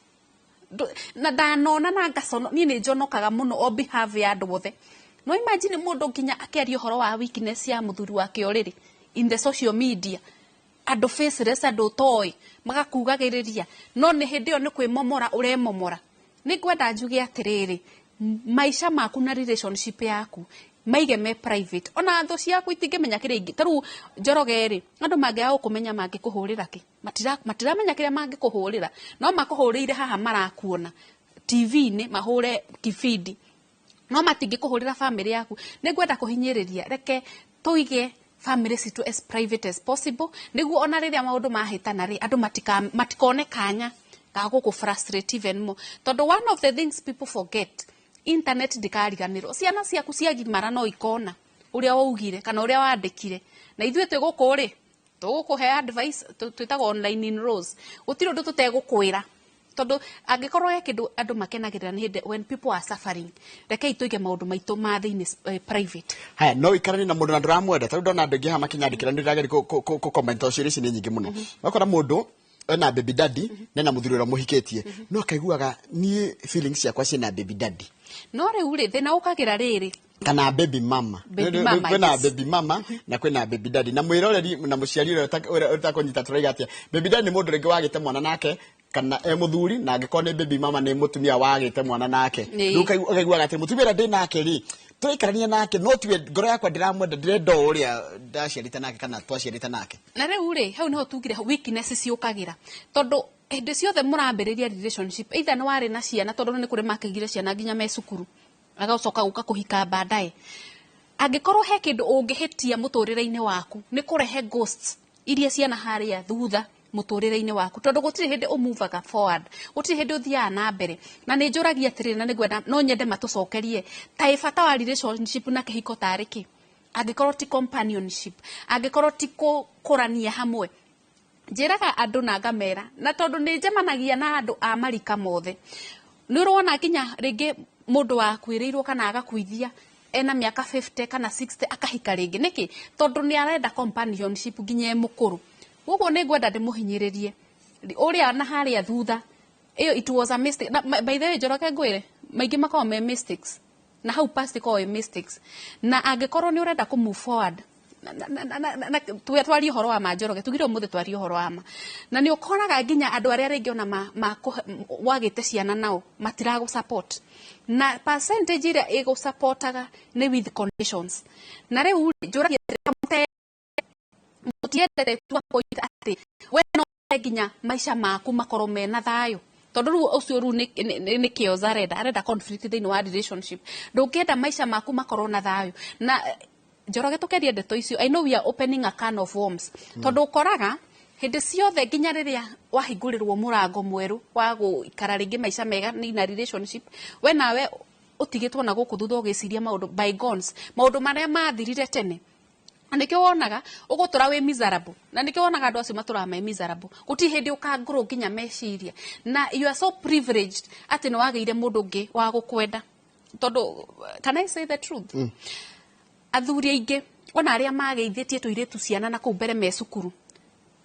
Na ndanona na ngacono, niĩ nĩ njonokaga mũno on behalf ya andũ othe. No imagine mũndũ nginya akĩaria ũhoro wa weakness ya mũthuri wake ũrĩrĩ in the social media, andũ faceless, andũ ũtoĩ magakugagĩrĩria, no nĩ hĩndĩ ĩyo nĩ kwĩmomora ũremomora. Nĩ ngwenda njuge atĩrĩrĩ, maica maku na relationship yaku maige me private. Ona thũ ciaku itingĩmenya kĩrĩa ingĩ. Ta rĩu Njoroge rĩ, andũ mangĩaga gũkũmenya mangĩkũhũrĩra kĩ? Matiramenya kĩrĩa mangĩkũhũrĩra, no makũhũrĩire haha marakuona TV-inĩ, mahũre kibindi, no matingĩkũhũrĩra family yaku. Nĩ ngwenda kũhinyĩrĩria, reke tũige family citũ as private as possible, nĩguo ona rĩrĩa maũndũ mahĩtana rĩ, andũ matikone kanya ga gũkũ frustrate even more. Tondũ one of the things people forget, internet ndĩkariganĩrwo. Ciana ciaku ciagimara no ikona ũrĩa waugire kana ũrĩa wandĩkire. Na ithuĩ twĩ gũkũ rĩ, tũgũkũhe advice, twĩtagwo online in rows. Gũtirĩ ũndũ tũtegũkwĩra, tondũ angĩkorwo he kĩndũ andũ makenagĩrĩra nĩ hĩndĩ when people are suffering. Rekei tũige maũndũ maitũ ma thĩinĩ private. Haya, no ikarani na mũndũ na ndũramwenda. Ta rĩu ndona andũ aingĩ haha makĩnyandĩkĩra, nĩ ndĩrageria kũ comment ciũria ici nĩ nyingĩ mũno. Wakora mũndũ ena baby daddy na ena mũthuri ũrĩa mũhikĩtie, no akaiguaga niĩ feelings ciakwa ciĩna baby daddy. No rĩu rĩ, thĩna ũkagĩra rĩrĩ, kana baby mama. Baby mama, kwĩna yes. Baby mama na kwĩna baby daddy. Na mwĩroreri na mũciari ũrĩa ũrĩa ũtakũnyita tũraiga atĩa, baby daddy nĩ mũndũ rĩngĩ wagĩte mwana nake kana e mũthuri, na angĩkorwo nĩ baby mama nĩ mũtumia wagĩte mwana nake. Rĩu ũkaiguaga atĩ mũtumia ũrĩa ndĩ nake rĩ, tũraikarania nake, no tiwe ngoro yakwa ndĩramwenda, ndĩrenda o ũrĩa ndaciarĩte nake kana twaciarĩte nake. Na rĩu rĩ, hau nĩho tugire weakness ciũkagĩra, tondũ hĩndĩ ciothe mũrambĩrĩria relationship, either nĩ warĩ na ciana, tondũ nĩ kũrĩ makĩgire ciana nginya me cukuru, agacoka gũka kũhika baadaye. Angĩkorwo he kĩndũ ũngĩhĩtia mũtũrĩre-inĩ waku, nĩ kũrehe ghosts iria ciana harĩa thutha mũtũrĩre-inĩ waku, tondũ gũtirĩ hĩndĩ ũmovaga forward, gũtirĩ hĩndĩ ũthiaga na mbere. Na nĩ njũragia atĩrĩrĩ, na nĩngwenda no nyende matũcokerie, ta ĩ bata wa relationship na kĩhiko tarĩ kĩ, angĩkorwo ti companionship, angĩkorwo ti kũrania hamwe? Njĩraga andũ na ngamera, na tondũ nĩ njemanagia na andũ a marika mothe, nĩ ũrona nginya rĩngĩ mũndũ wakuĩrĩirwo kana agakuithia ena mĩaka 50 kana 60 akahika rĩngĩ. Nĩkĩ? Tondũ nĩ arenda companionship nginya e mũkũrũ. Koguo nĩ ngwenda ndĩmũhinyĩrĩrie ũrĩa na harĩa thutha ĩyo, it was a mistake. Na by the way, Njoroge, ngwĩre, maingĩ makoragwo me mistakes, na hau past ĩkoragwo ĩ mistakes. Na angĩkorwo nĩ ũrenda kũ move forward na twarie ũhoro wa ma, Njoroge, tugire ũmũthĩ twarie ũhoro wa ma, na nĩ ũkoraga nginya andũ arĩa rĩngĩ ona wagĩte ciana nao matiragũ support, na percentage ĩrĩa ĩgũsupportaga nĩ with conditions. Na rĩu rĩ, njũragia atĩrĩ, mũtiendete to a point atĩ we no wende nginya maica maku makorwo mena thayũ, tondũ rĩu ũcio rĩu nĩ chaos arenda, arenda conflict thĩinĩ wa relationship. Ndũngĩenda maica maku makorwo na thayũ. Na Njoroge, tũkeria ndeto icio, I know we are opening a can of worms, tondũ ũkoraga hĩndĩ ciothe nginya rĩrĩa wahingũrĩrwo mũrango mwerũ wa gũikara rĩngĩ maica mega na relationship, we nawe ũtigĩtwo na gũkũ thutha ũgĩciria maũndũ bygones, maũndũ marĩa mathirire tene. Na nĩkĩo wonaga ũgũtũra wĩ miserable, na nĩkĩo wonaga andũ acio matũraga me miserable. Gũtirĩ hĩndĩ ũkangũrũ nginya meciria. Na you are so privileged atĩ nĩ wagĩire mũndũ ũngĩ wa gũkwenda, tondũ can I say the truth, athuri aingĩ ona arĩa mageithĩtie tũirĩtu ciana na kũu mbere me cukuru,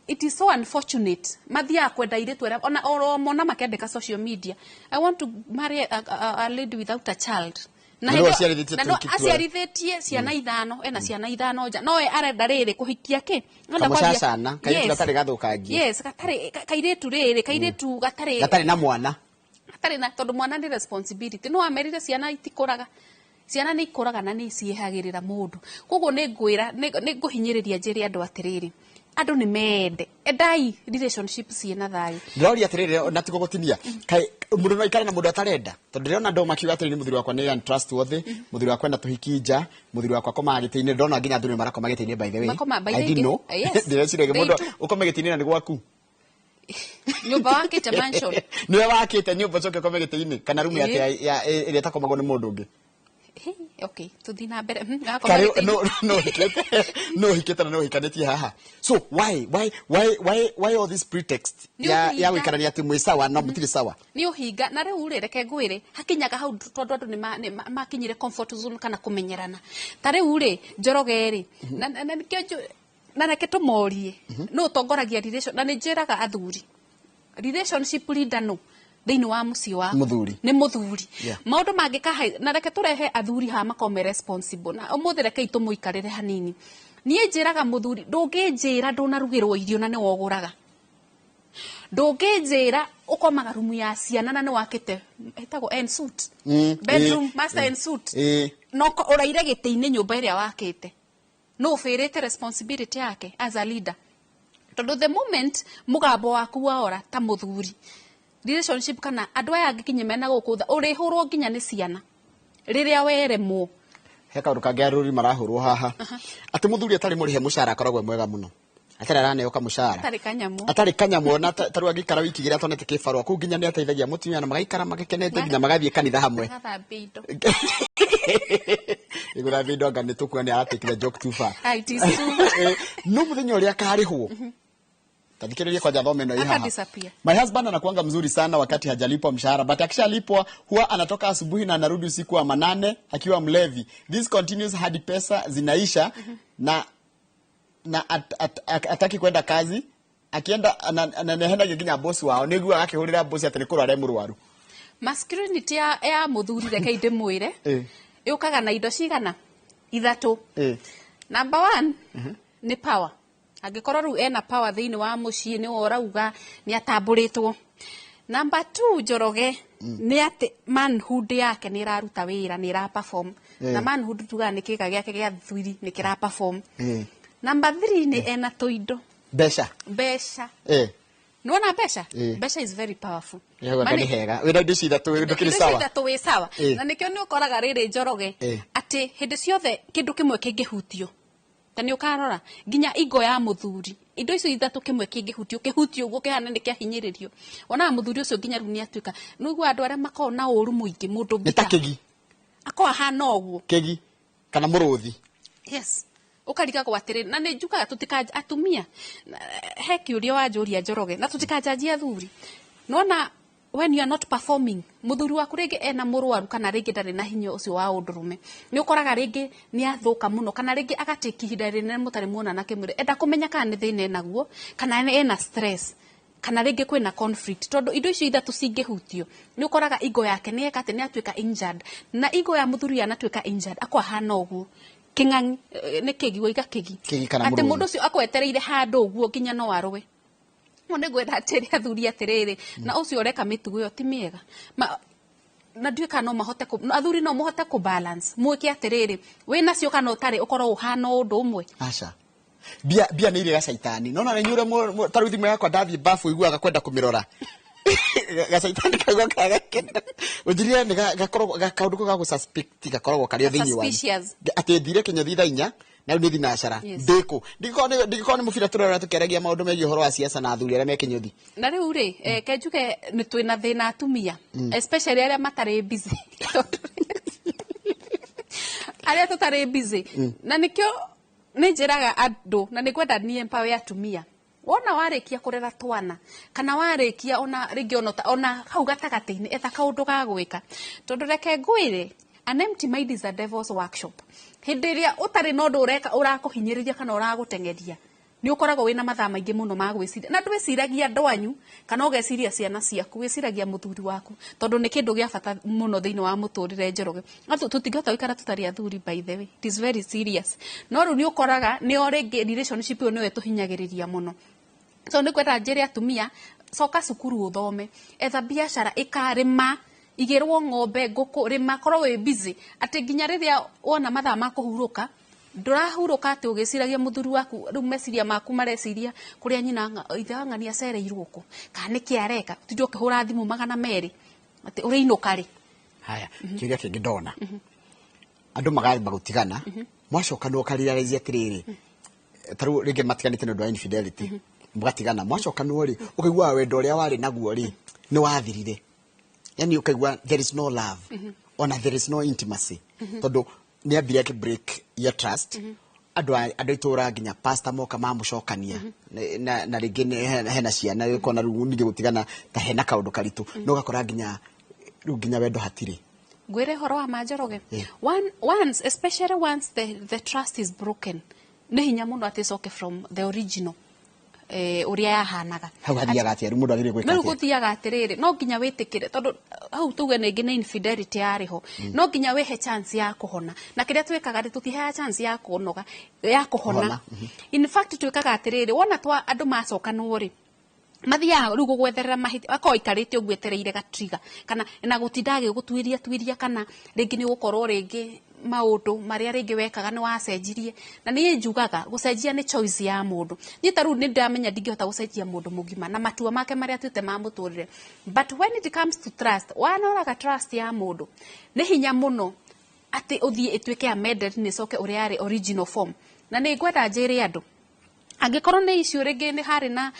it is so unfortunate, mathiaga kwenda airĩtu arĩa ona oro mona makĩandĩka social media, "I want to marry a lady without a child." Na Na no hĩndĩ ĩyo- aciarithĩtie na no tũiki twothe. aciarithĩtie ciana ithano, ena ciana ithano nja, no we arenda rĩrĩ kũhikia kĩ? Arenda Kamũcacana, kairĩtu Yes. gatarĩ gathũkangie. Yes, gatarĩ kairĩtu rĩrĩ, kairĩtu gatarĩ gatarĩ na mwana. Gatarĩ na, tondũ mwana nĩ responsibility. No amerire ciana itikũraga, ciana nĩ ikũraga na nĩ ciehagĩrĩra mũndũ. Koguo nĩ ngwĩra, nĩ ngũhinyĩrĩria njĩre andũ atĩrĩrĩ, Andũ nĩ mende, endai relationship ciĩna thayũ. Ndĩroria atĩrĩrĩ, na tigo gũtinia, kaĩ mũndũ no aikare na mũndũ atarenda? Tondũ ndĩrona andũ makiuga atĩrĩrĩ, mũthuri wakwa nĩ untrustworthy, mũthuri wakwa ena tũhiki nja, mũthuri wakwa akomaga gĩtĩ-inĩ. Ndĩrona nginya athuri nĩ marakoma gĩtĩ-inĩ, by the way. Makoma, by I the didn't know. Yes. Ndĩreciria They mũndũ do. ũkome gĩtĩ-inĩ na nĩ gwaku. Nyũmba wakĩte, mansion. Nĩwe wakĩte nyũmba, ũcoke ũkome gĩtĩ-inĩ kana rumu Ĩĩ. ĩrĩa ĩtakomagwo nĩ mũndũ ũngĩ. Hey, okay, tũthiĩ na mbere. Wakoma Karĩ gĩtĩ-inĩ. no hikĩte na no hikanĩtie haha, so why all this pretext Nĩ ya ũhinga. gũikarania atĩ mwĩ sawa na mũtirĩ sawa? Nĩ ũhinga. Na rĩu rĩ, reke ngwĩre, hakinyaga hau tondũ andũ nĩ makinyire comfort zone kana kũmenyerana. Ta rĩu rĩ, Njoroge rĩ, na nĩkĩo na reke tũmorie nũ ũtongoragia relation. Na nĩ njĩraga athuri, relationship leader nũ thĩinĩ wa mũciĩ waku? Mũthuri. Nĩ mũthuri. Maũndũ mangĩkaha, na reke tũrehe athuri haha makorwo me responsible, na ũmũthĩ rekei tũmũikarĩre hanini. Niĩ njĩraga mũthuri, ndũngĩnjĩra ndũnarugĩrwo irio na nĩ wogũraga, ndũngĩnjĩra ũkomaga rumu ya ciana na nĩ wakĩte ĩtagwo en suite, bedroom, master en suite, no ũraire gĩtĩ-inĩ nyũmba ĩrĩa wakĩte. No ũbĩrĩte responsibility yake as a leader, tondũ the moment mũgambo waku waora ta mũthuri, relationship kana andũ aya angĩ kinya mena gũkũ tha, ũrĩhũrwo nginya nĩ ciana rĩrĩa weremwo. He kaũndũ kangĩ arũri marahũrwo haha, atĩ mũthuri atarĩ mũrĩhe mũcara akoragwo e mwega mũno, atarĩ araneo kamũcara. Atarĩ kanyamũ. Atarĩ kanyamũ, na tarĩu angĩikara wiki igĩrĩ atonete kĩbarũa kũu, nginya nĩ ateithagia mũtumia na magaikara magĩkenete, nginya magathiĩ kanitha hamwe. Magathambia indo. Gũthambia indo anga nĩ tũkuona nĩ aratake the joke too far. Ah, it is true. No mũthenya ũrĩa akarĩhwo, tathikĩrĩria kwanja, thome ĩno ĩ Aka haha. disappear. My husband anakuanga mzuri sana wakati hajalipwa mshahara, but akishalipwa huwa anatoka asubuhi na anarudi usiku wa manane akiwa mlevi. This continues hadi pesa zinaisha na ataki kwenda kazi. Akienda ananehenagia nginya bosi wao, nĩguo agakĩhũrĩra bosi atĩ nĩ kũrwara e mũrwaru. Masculinity ya mũthuri, reke ndĩmwĩre, yũkaga na indo cigana ithatũ. Number one nĩ power. Angĩkorwo rĩu ena power thĩinĩ wa mũciĩ, nĩwe ũrauga, nĩ atambũrĩtwo. Number two, Njoroge, nĩ atĩ manhood yake nĩ ĩraruta wĩra, nĩ ĩra perform. Na manhood tugaga nĩ kĩga gĩake gĩa thwiri nĩ kĩra perform. Number three nĩ ena tũindo. Mbeca. Mbeca. Nĩwona mbeca? Mbeca is very powerful. Ĩhau anga Mani- nĩ hega wĩna indo ici ithatũ, ndũkĩrĩ Indo sawa. icio ithatũ wĩ sawa. Na nĩkĩo nĩ ũkoraga rĩrĩ, Njoroge, atĩ hĩndĩ ciothe kĩndũ kĩmwe kĩngĩhutio, ta nĩ ũkarora nginya ingo ya mũthuri, indo icio ithatũ kĩmwe kĩngĩhutio, kĩhutio ũguo kĩhana nĩ kĩahinyĩrĩrio, wonaga mũthuri ũcio nginya rĩu nĩ atuĩka, nĩguo andũ arĩa makoragwo na ũru mũingĩ, mũndũ Nĩ ta bitter, kĩgi. Akorwo ahana ũguo. Kĩgi kana mũrũthi. Yes, ũkarigagwo atĩrĩrĩ, na nĩ njugaga tũtika atumia he kĩũria wanjũria, Njoroge, na tũtikanjanjie athuri. Nona when you are not performing, mũthuri waku rĩngĩ ena mũrwaru kana rĩngĩ ndarĩ na hinya ũcio wa ũndũrũme, nĩ ũkoraga rĩngĩ nĩ athũka mũno, kana rĩngĩ agatĩki ihinda rĩnene mũtarĩ muonana kĩmwĩrĩ, enda kũmenya kana nĩ thĩna enaguo, kana ena stress, kana rĩngĩ kwĩna conflict. Tondũ indo icio ithatũ cingĩhutio, nĩ ũkoraga ingo yake nĩ eka atĩ nĩ atuĩka injured. Na ingo ya mũthuri yanatuĩka injured, akwa hana ũguo kĩng'ang'i, nĩ kĩgi waiga kĩgi. Kĩgi kana atĩ mũrũthi. Mũndũ ũcio akwetereire handũ ũguo nginya no arũe. No nĩ ngwenda atĩrĩ athuri atĩrĩrĩ, na ũcio ũreka mĩtugo ĩyo ti mĩega. Na ndiũĩ kana no mahote athuri no mũhote kũ balance, mwĩke atĩrĩrĩ, wĩnacio kana ũtarĩ, ũkorwo ũhana o ũndũ ũmwe. Aca, mbia mbia nĩ irĩ gacaitani, nona nĩ nyũre tarĩu thimũ yakwa, ndathiĩ bafu iguaga kwenda kũmĩrora, gacaitani kaigua kagakena ũnjirire nĩ gakoragwo kaũndũ kau ga gũ-suspect gakoragwo karĩ o thĩinĩ wanyu. Suspicious. Atĩ thire kĩnyũthi thaa 4 na rĩu nĩ thinacara. Ndĩkũ ndingĩkorwo nĩ mũbira tũrora tũkĩaragia maũndũ megiĩ ũhoro wa siasa na athuri arĩa me kĩnyũthi. Na rĩu rĩ, ke njuge nĩ twĩna thĩna atumia, especially arĩa matarĩ busy. Tondũ arĩa tũtarĩ busy, na nĩkĩo nĩ njĩraga andũ, na nĩ ngwenda niĩ empower atumia, wona warĩkia kũrera twana kana warĩkia ona rĩngĩ ona hau gatagatĩ-inĩ, etha kaũndũ ga gwĩka, tondũ reke ngwĩre, an empty mind is a devil's workshop. Hĩndĩ ĩrĩa ũtarĩ na ũndũ ũreka ũrakũhinyĩrĩria kana ũragũteng'eria, nĩ ũkoragwo wĩna mathaa maingĩ mũno ma gwĩciria, na ndwĩciragia andũ anyu kana ũgeciria ciana ciaku, wĩciragia mũthuri waku, tondũ nĩ kĩndũ gĩa bata mũno thĩinĩ wa mũtũrĩre, Njoroge. Tũtingĩhota gũikara tũtarĩ athuri, by the way, it is very serious. No rĩu nĩ ũkoraga nĩo rĩngĩ relationship ĩyo nĩyo ĩtũhinyagĩrĩria mũno. So nĩ kwenda njĩre atumia, coka cukuru ũthome, etha biacara, ĩkarĩma, igĩrwo ng'ombe, ngũkũ, rĩma, korwo wĩ busy atĩ nginya rĩrĩa wona mathaa ma kũhurũka. Ndũrahurũka atĩ ũgĩciragia mũthuri waku, rĩu meciria maku mareciria kũrĩa nyina ithe wa ng'ania acereirwo kũ, kana nĩkĩ areka, ũtinde ũkĩhũra thimũ 200 atĩ ũrĩinũka rĩ. Haya, kĩũria kĩngĩ ndona andũ magamba gũtigana, mwacokanwo ũkarealize atĩrĩrĩ, tarĩu rĩngĩ matiganĩte nĩ ũndũ wa infidelity, mũgatigana, mwacokanwo rĩ, ũkaigua wendo ũrĩa warĩ naguo rĩ nĩ wathirire, yani ũkaigua there is no love, ona there is no intimacy, tondũ nĩ ambire akĩ break your trust. Andũ itũra nginya pastor moka mamũcokania na rĩngĩ hena ciana, ũkona rĩu ningĩ gũtigana ta hena kaũndũ karitũ, no ũgakora nginya rĩu nginya wendo hatirĩ. Ngwĩre ũhoro wa manjoroge. Once, especially once the trust is broken, nĩ hinya mũno atĩ ĩcoke from the original, ũrĩa yahanaga. Hau hathiaga atĩa? Rĩu mũndũ agĩrĩire gwĩka Rĩu atĩa? Gũthiaga atĩrĩrĩ, no nginya wĩtĩkĩre, tondũ hau tuge rĩngĩ nĩ infidelity yarĩ ho, no nginya wĩhe chance ya kũhona. Na kĩrĩa twĩkaga rĩ, tũtiheaga chance ya kũnoga, ya kũhona. Kũhona. In fact, twĩkaga atĩrĩrĩ, wona twa andũ macokanwo rĩ, mathiaga rĩu gũgwetherera mahĩtia, akorwo aikarĩte ũguo etereire gatriga kana na gũtinda agĩgũtuiria tuiria, kana rĩngĩ nĩ ũgũkorwo rĩngĩ maũndũ marĩa rĩngĩ wekaga nĩ wacenjirie. Na niĩ njugaga gũcenjia nĩ choice ya mũndũ. Niĩ ta rĩu nĩ ndamenya ndingĩhota gũcenjia mũndũ mũgima na matua make marĩa atuĩte ma mũtũrĩre, but when it comes to trust, wanoraga trust ya mũndũ, nĩ hinya mũno atĩ ũthiĩ ĩtuĩke amended nĩ ĩcoke ũrĩa yarĩ original form. Na nĩ ngwenda njĩre andũ, angĩkorwo nĩ issue rĩngĩ nĩ harĩ na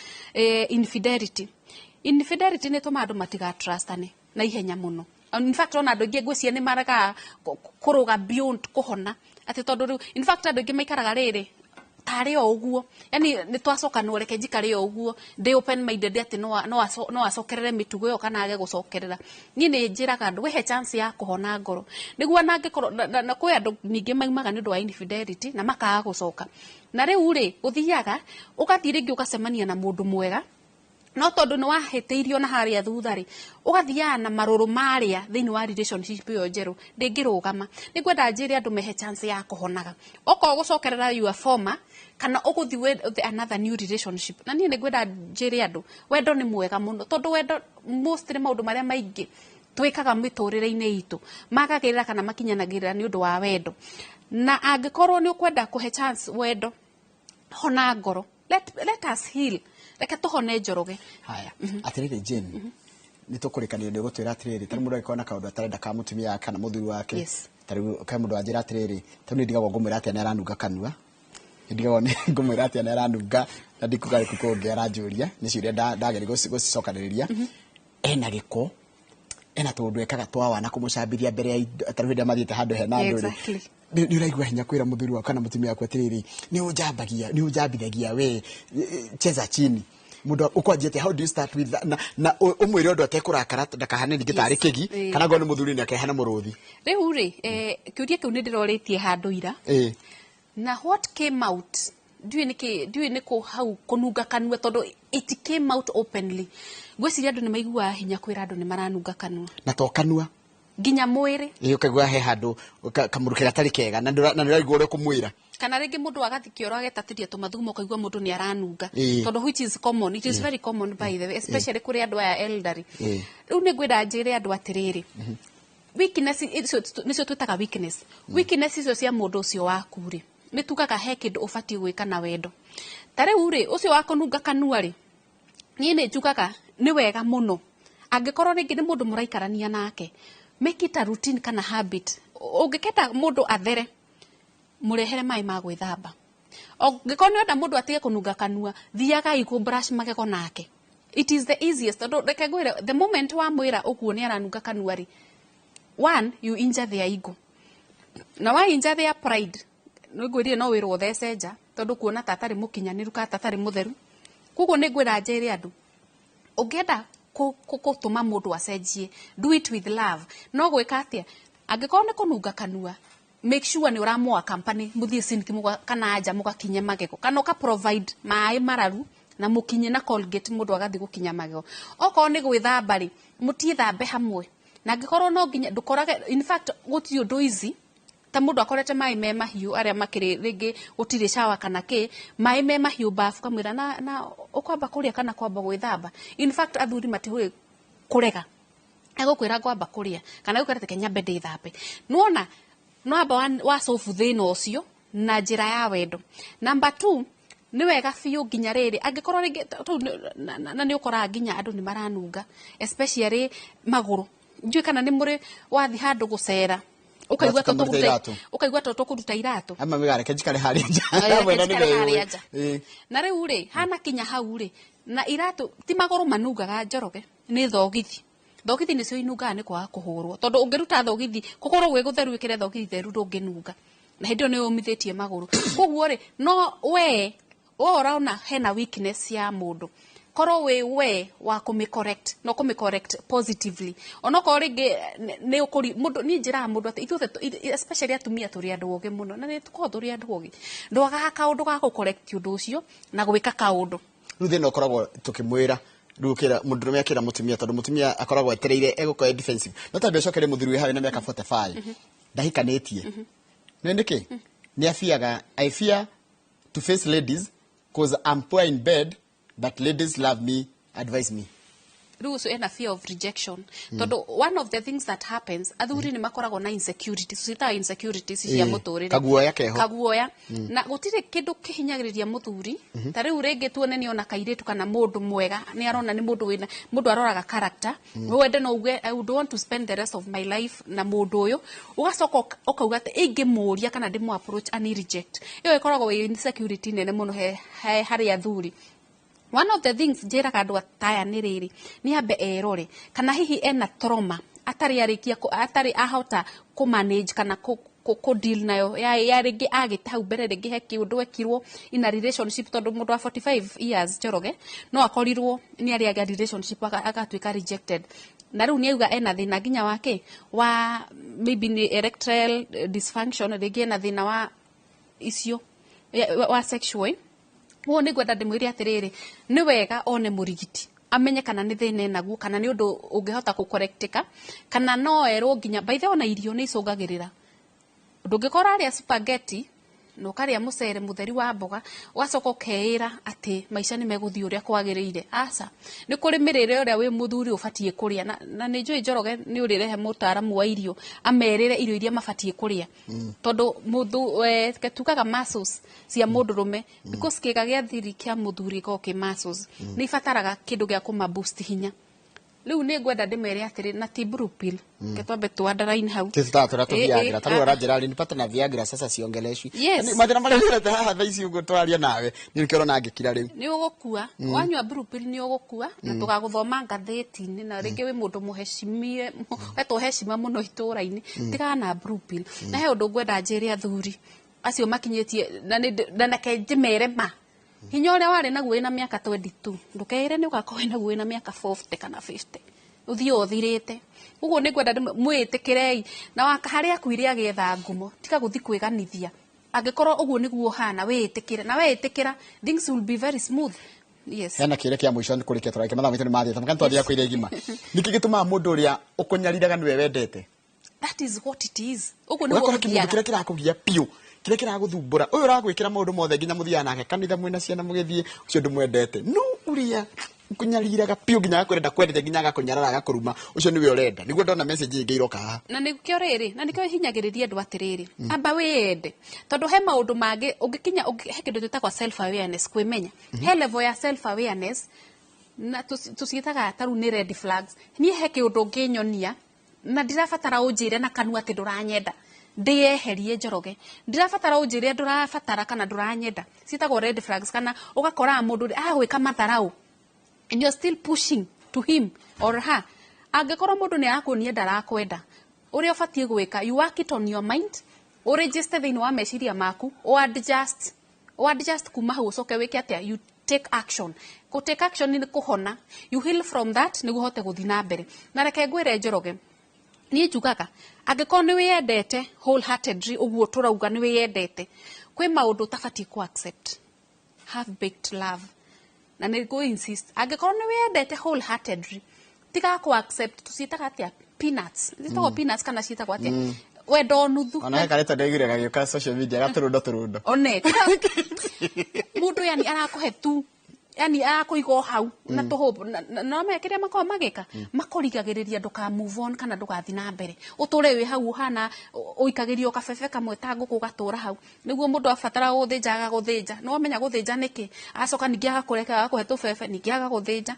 infidelity, infidelity nĩ ĩtũmaga andũ matigatrustane na ihenya mũno. In fact, ona andũ aingĩ ngwĩciria nĩ maregaga kũrũga beyond kũhona, atĩ tondũ rĩu in fact andũ aingĩ maikaraga rĩrĩ tarĩ o ũguo, yani nĩ twacokanwo, reke njikare o ũguo ndĩ open minded atĩ no acokerere mĩtugo ĩyo kana age gũcokerera. Niĩ nĩ njĩraga andũ wĩhe chance ya kũhona ngoro, nĩguo ona angĩkorwo na kwĩ andũ ningĩ maumaga nĩ ũndũ wa infidelity na makaga gũcoka. Na rĩu rĩ, ũthiaga ũgathiĩ rĩngĩ ũgacemania na mũndũ mwega, no tondũ nĩ wahĩtĩirio na harĩa thutha rĩ, ũgathiaga na marũrũ marĩa thĩinĩ wa relationship ĩyo njerũ ndĩngĩrũgama. Nĩ ngwenda njĩre andũ mehe chance ya kũhonaga, okorwo gũcokerera your former kana ũgũthiĩ with another new relationship. Na niĩ nĩ ngwenda njĩre andũ wendo nĩ mwega mũno, tondũ wendo mostly maũndũ marĩa maingĩ twĩkaga mĩtũrĩre-inĩ itũ magagĩrĩra kana makinyanagĩrĩra nĩ ũndũ wa wendo. Na angĩkorwo nĩ ũkwenda kũhe chance wendo, hona ngoro. Let us heal, reke tũhone, Njoroge. Haya, atĩrĩrĩ Jane, nĩ tũkũrĩkanĩria, nĩ ũgũtwĩra atĩrĩrĩ, tarĩu mũndũ angĩkorwo na kaũndũ atarenda ka mũtumia wake kana mũthuri wake, tarĩu ka mũndũ anjĩra atĩrĩrĩ, tarĩu nĩ ndigagwo ngũmwĩra atĩa nĩ aranunga kanua, nĩ ndigagwo nĩ ngũmwĩra atĩa nĩ aranunga, na ndikuga gĩkũ kũngĩ aranjũria, nĩ ciũria ndageria gũcicokanĩrĩria. Ena gĩko, ena tũũndũ ekaga twa wana kũmũcambithia mbere ya indo, tarĩu hĩndĩ ĩrĩa mathiĩte handũ hena andũ rĩ, nĩ ũraigua hinya kwĩra mũthuri waku kana mũtumia waku atĩrĩrĩ, nĩ ũnjambagia, nĩ ũnjambithagia we, cheza chini. Mũndũ ũkwanjia atĩa? How do you start with that? Na ũmwĩre ũndũ atekũrakara, ndakahane ningĩ tarĩ kĩgi, kana ngorwo nĩ mũthuri nĩ akehana mũrũthi. Rĩu rĩ, kĩũria kĩu nĩ ndĩrorĩtie handũ ira, na what came out, ndiũĩ nĩkĩ, ndiũĩ nĩ kũ hau kũnunga kanua, tondũ it came out openly. Ngwĩciria andũ nĩ maiguaga hinya kwĩra andũ nĩ maranunga kanua. Na to kanua. Nginya mwĩrĩ. Ĩ, ũkaigua he handũ kamũrukĩ gatarĩ kega, na ndũraigua ũrĩa ũkũmwĩra. Kana rĩngĩ mũndũ agathiĩ kĩoro agetatĩria tũmathugumo, ũkaigua mũndũ nĩ aranunga. Tondũ which is common, it is very common by the way, especially kũrĩ andũ aya elderly. Rĩu nĩ ngwenda njĩre andũ atĩrĩrĩ, weakness icio nĩcio twĩtaga weakness, weakness icio cia mũndũ ũcio waku rĩ, nĩ tugaga he kĩndũ ũbatiĩ gwĩka na wendo. Ta rĩu rĩ, ũcio wa kũnunga kanua rĩ, niĩ nĩ njugaga nĩ wega mũno angĩkorwo rĩngĩ nĩ mũndũ mũraikarania nake, make it a routine kana habit. Ũngĩkenda mũndũ athere, mũrehere maĩ ma gwĩthamba. Ũngĩkorwo nĩ ũrenda mũndũ atige kũnunga kanua, thiagai kũ brush magego nake. It is the easiest, tondũ reke ngwĩre, the moment wamwĩra ũguo nĩ aranunga kanua rĩ, one, you injure their ego, na wa injure their pride, nĩ ngwĩrire no wĩrwo ũthece nja, tondũ kuona ta atarĩ mũkinyanĩru kana ta atarĩ mũtheru. Koguo nĩ ngwĩra njĩre andũ, ũngĩenda gũtũma mũndũ acenjie, do it with love. No gwĩka atĩa? Angĩkorwo nĩ kũnunga kanua, make sure nĩ ũramũa company, mũthiĩ sink kana nja mũgakinye magego, kana ũka provide maĩ mararu na mũkinye na Colgate, mũndũ agathiĩ gũkinya magego. Okorwo nĩ gwĩthamba rĩ, mũtiĩthambe hamwe. Na angĩkorwo no nginya ndũkorage, in fact gũtirĩ ũndũ easy ta mũndũ akorete maĩ me mahiũ, arĩa makĩrĩ rĩngĩ gũtirĩ shower kana kĩ, maĩ me mahiũ bafu, kamwĩra na ũkwamba kũrĩa kana kwamba gwĩthamba. In fact athuri matihũĩ kũrega, egũkwĩra ngwamba kũrĩa kana egũkwĩra reke nyambe ndĩthambe. Nĩwona nĩwamba wa solve thĩna ũcio. Na njĩra ya wendo. Number 2, nĩ wega biũ nginya rĩrĩ angĩkorwo rĩngĩ na nĩ ũkoraga nginya andũ nĩ maranunga, especially magũrũ. Ndiũĩ kana nĩ mũrĩ wathi handũ gũcera, ũkaigua Ũgatuĩka mũrute iratũ. Ũkaigua to tũkũruta iratũ. Ama mĩgare njikare harĩa nja. Reke Mwena nĩ njikare harĩa wĩyũĩ. nja. Ĩĩ. Na rĩu rĩ, hana kinya hau rĩ, na iratũ ti magũrũ manungaga, Njoroge, nĩ thogithi. Thogithi nĩcio inungaga nĩ kwaga kũhũrwo, tondũ ũngĩruta thogithi kũgũrũ gwĩ gũtheru, wĩkĩre thogithi theru, ndũngĩnunga, na hĩndĩ ĩyo nĩ ũmithĩtie magũrũ. Koguo rĩ, no we ũrona hena weakness ya mũndũ, korwo wĩ we wa kũmĩ correct, no kũmĩ correct positively, onokorwo rĩngĩ nĩ ũkũri mũndũ. Niĩ njĩraga mũndũ atĩ ithuothe especially atumia, tũrĩ andũ ogĩ mũno, na nĩ tũkoragwo tũrĩ andũ ogĩ. Ndwagaga kaũndũ ga gũ correct ũndũ ũcio na gwĩka kaũndũ. Rĩu thĩna ũkoragwo tũkĩmwĩra rĩu ũkĩra mũndũrũme akĩra mũtumia, tondũ mũtumia akoragwo etereire egũkorwo e defensive, no tambe ũcokere mũthuri wĩ hau na mĩaka 45 ndahikanĩtie nĩ nĩkĩ nĩ abiaga. "I fear to face ladies 'cause I'm poor in bed, but ladies love me. Advise me." Rĩu ũcio ena fear of rejection, tondũ one of the things that happens, athuri nĩ makoragwo na insecurities, ciĩtaga insecurities cia mũtũrĩre. Kaguoya keho. Kaguoya, na gũtirĩ kĩndũ kĩhinyagĩrĩria mũthuri ta rĩu rĩngĩ tuone nĩ ona kairĩtu kana mũndũ mwega, nĩ arona nĩ mũndũ wĩna, mũndũ aroraga character, wende no uge, "I would want to spend the rest of my life na mũndũ ũyũ." Ũgacoka ũkauga atĩ ingĩmũria kana ndĩmũ approach ani reject. Ĩyo ĩkoragwo ĩ insecurity nene mũno he harĩ athuri. One of the things njĩraga andũ ataya nĩ rĩrĩ, nĩ ambe erore kana hihi ena trauma atarĩ arĩkia atarĩ ahota kũ manage kana kũ deal nayo ya rĩngĩ agĩte hau mbere, rĩngĩ he kĩũndũ ekirwo in a relationship, tondũ mũndũ wa 45 years, Njoroge, no akorirwo nĩ arĩ agĩa relationship agatuĩka rejected, na rĩu nĩ auga ena thĩna nginya wake wa maybe nĩ erectile dysfunction, rĩngĩ ena thĩna wa icio wa sexual. Ũguo nĩ ngwenda ndĩmwĩre atĩrĩrĩ, nĩ wega one mũrigiti, amenye kana nĩ thĩna enaguo, kana nĩ ũndũ ũngĩhota gũkorektika, kana no erwo nginya by the way, ona irio nĩ icũngagĩrĩra. Ndũngĩkorwo arĩa spaghetti na ũkarĩa mũcere mũtheri wa mboga, ũgacoka ũkeĩra atĩ maica nĩ megũthiĩ ũrĩa kwagĩrĩire. Aca, nĩ kũrĩ mĩrĩre ũrĩa wĩ mũthuri ũbatiĩ kũrĩa, na nĩ njũĩ, Njoroge, nĩ ũrĩrehe mũtaaramu wa irio amerĩre irio iria mabatiĩ kũrĩa, tondũ mũthu reke tugaga muscles cia mũndũrũme, because kĩga gĩa thiri kĩa mũthuri gĩkoragwo kĩ muscles, nĩ ibataraga kĩndũ gĩa kũma boost hinya. Rĩu nĩ ngwenda ndĩmere atĩrĩ, na ti blue pill, reke twambe tu underline hau. Sisi tũratũra tu Ĩ, Viagra. ĩ, Tarĩu ah. ũranjĩra nipate na Viagra sasa siongeleshwi. Yes. Yaani, mathĩna marĩa wĩrete haha thaa ici ũguo twaria nawe nĩ nĩkĩo ũrona ngĩkira rĩu. Nĩ ũgũkua wanyua blue pill, nĩ ũgũkua na tũgagũthoma ngathĩti-inĩ, na rĩngĩ wĩ mũndũ mũhecimie, wetwo hecima mũno itũra-inĩ. Tigana na blue pill. Na he ũndũ ngwenda njĩre athuri acio makinyĩtie na reke njĩmere ma hinya ũrĩa warĩ naguo wĩna mĩaka 22, ndũkeĩre nĩ ũgakorwo wĩ naguo wĩna mĩaka 40 kana 50, ũthiĩ ũthirĩte. Ũguo nĩ ngwenda mwĩtĩkĩrei na harĩa akuire agĩetha ngumo, tiga gũthiĩ kwĩganithia. Angĩkorwo ũguo nĩguo ũhana, wĩĩtĩkĩre, na weĩtĩkĩra, things will be very smooth, yes. Hena kĩũria kĩa mũico nĩ kũrĩkia tũrarĩkia, mathaa maitũ nĩ mathiĩte makana twathiaga kũiria igima. Nĩkĩ gĩtũmaga mũndũ ũrĩa ũkũnyariraga nĩwe wendete? That is what it is. Ũguo nĩguo Ũgakora kĩmũndũ gũthiaga. Kĩrĩa kĩrakũgia biũ, kĩrĩa kĩragũthumbũra, ũyũ ũragwĩkĩra maũndũ mothe nginya mũthiaga nake kanitha mwĩna ciana mũgĩthiĩ, ũcio ndũmwendete, no ũrĩa ũkũnyariraga biũ nginya agakwĩra ndakwendete, nginya agakũnyarara, agakũruma, ũcio nĩwe ũrenda. Nĩguo ndona message ĩngĩ iroka haha. Na nĩkĩo rĩrĩ, na nĩkĩo hinyagĩrĩria andũ atĩrĩrĩ, amba wĩyende, tondũ he maũndũ mangĩ ũngĩkinya he kĩndũ twĩtagwo self awareness, kwĩmenya. He level ya self awareness na tũciĩtaga ta rĩu nĩ red flags. Niĩ he kĩũndũ ũngĩnyonia na ndirabatara ũnjĩre na kanua atĩ ndũranyenda, ndĩyeherie. Njoroge, ndirabatara ũnjĩre ndũrabatara kana ndũranyenda. Ciĩtagwo red flags. Kana ũgakoraga mũndũ agwĩka matharau and you're still pushing to him or her. Angĩkorwo mũndũ nĩ arakuonia ndarakwenda, ũrĩa ũbatiĩ gwĩka, you work it on your mind, ũregister thĩinĩ wa meciria maku, ũadjust kuma hau, ũcoke wĩke atĩa? You take action. Kũ take action nĩ kũhona. You heal from that nĩguo ũhote gũthiĩ na mbere. Na reke ngwĩre, Njoroge, niĩ njugaga angĩkorwo nĩ wĩyendete wholeheartedly, ũguo tũrauga nĩ wĩyendete, kwĩ maũndũ ũtabatiĩ ku accept, half baked love. Na nĩ ngũ insist, angĩkorwo nĩ wĩyendete wholeheartedly, tiga ku accept, tũciĩtaga atĩa, peanuts, ciĩtagwo peanuts kana ciĩtagwo atĩa, wendo nuthu. Ona he karĩtwa ndaiguire gagĩũka social media, gatũrũndo tũrũndo. One mundu yani arakũhe tu Yani akũiga o hau na tũhũmbũ no me kĩrĩa makoragwo magĩka, makũrigagĩrĩria ndũka move on kana ndũgathiĩ na mbere, ũtũre wĩ hau ũhana ũikagĩrio kabebe kamwe ta ngũkũ, ũgatũra hau nĩguo mũndũ abatara gũthĩnja agagũthĩnja. Nĩ wamenya gũthĩnja nĩkĩ, acoka ningĩ agakũreka, agakũhe tũbebe, ningĩ agagũthĩnja.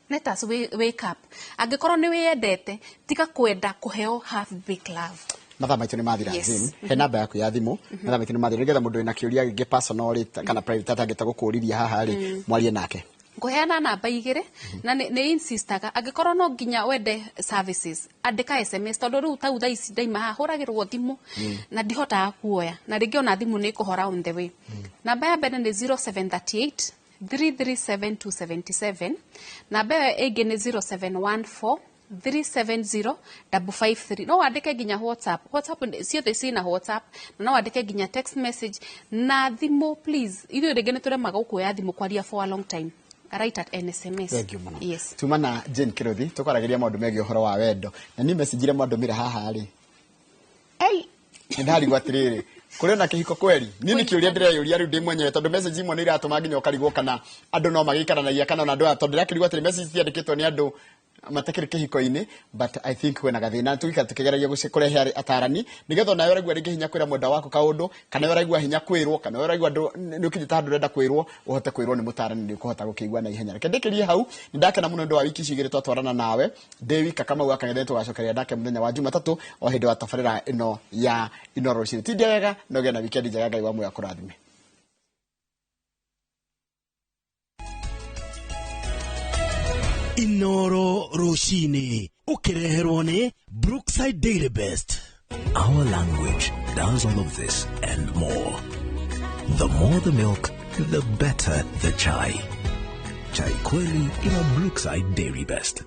Let us wake up. Angĩkorwo nĩ wĩyendete, tiga kwenda kũheo half baked love. Mathaa maitũ nĩ mathira. Yes. Jane, he namba yaku ya thimũ. Mathaa maitũ nĩ mathira, nĩgetha mũndũ wĩna kĩũria gĩngĩ personal rĩ, kana private atangĩta gũkũriria haha rĩ, mwarie nake. Ngũheana namba igĩrĩ na nĩ insistaga, angĩkorwo no nginya wende services, andĩka SMS, tondũ rĩu tau thaa ici ndaima haha hũragĩrwo thimũ na ndihotaga kuoya, na rĩngĩ ona thimũ nĩ ĩkũhora on the way. Namba ya mbere nĩ 0738 337277. Namba ĩyo ĩngĩ nĩ 0714 370 553. No wandĩke nginya WhatsApp. WhatsApp ciothe ciĩna WhatsApp, na no wandĩke nginya text message na thimũ. Please, ithuĩ rĩngĩ nĩ tũremaga gũkuoya thimũ kwaria for a long time. Write at an SMS. Thank you mũno. Yes. Tuma na Jane Kirothi, tũkwaragĩria maũndũ megiĩ ũhoro wa wendo, na niĩ message iria mwandũmĩra haha rĩ, Ei. Nĩ ndarigwo atĩrĩrĩ, kũrĩ ona kĩhiko kweri? Niĩ nĩ kĩũria ndĩreyũria rĩu ndĩ mwenyewe, tondũ message imwe nĩ iratũma nginya ũkarigwo kana andũ no magĩikaranagia kana ona andũ aya, tondũ ndĩrakĩrigwo atĩrĩ, message ciandĩkĩtwo nĩ andũ matakĩrĩ kĩhiko-inĩ. But I think kwĩna gathĩna, tũgĩikara tũkĩgeragia kũrehe atarani, nĩgetha onawe ũraigua rĩngĩ hinya kwĩra mwenda waku kaũndũ, kana we ũraigua hinya kwĩrwo, kana we ũraigua nĩ ũkinyĩte handũ ũrenda kwĩrwo, ũhote kwĩrwo nĩ mũtarani, nĩ ũkũhota gũkĩigua na ihenya. Reke ndĩkĩrie hau. Nĩ ndakena mũno nĩ ũndũ wa wiki ici igĩrĩ twatwarana nawe ndĩ wika. Kamau akang'ethe, tũgacokeria ndake mũthenya wa Jumatatũ o hĩndĩ wa tabarĩra ĩno ya Inooro Rũcinĩ. Tindia wega na ũgĩe na wikendi njega. Ngai wa muoyo akũrathime. Inoro Rũcinĩ ũkĩreherwo nĩ Brookside Dairy Best. Our language does all of this and more. The more the milk, the better the chai. Chai Kweli in a Brookside Dairy Best.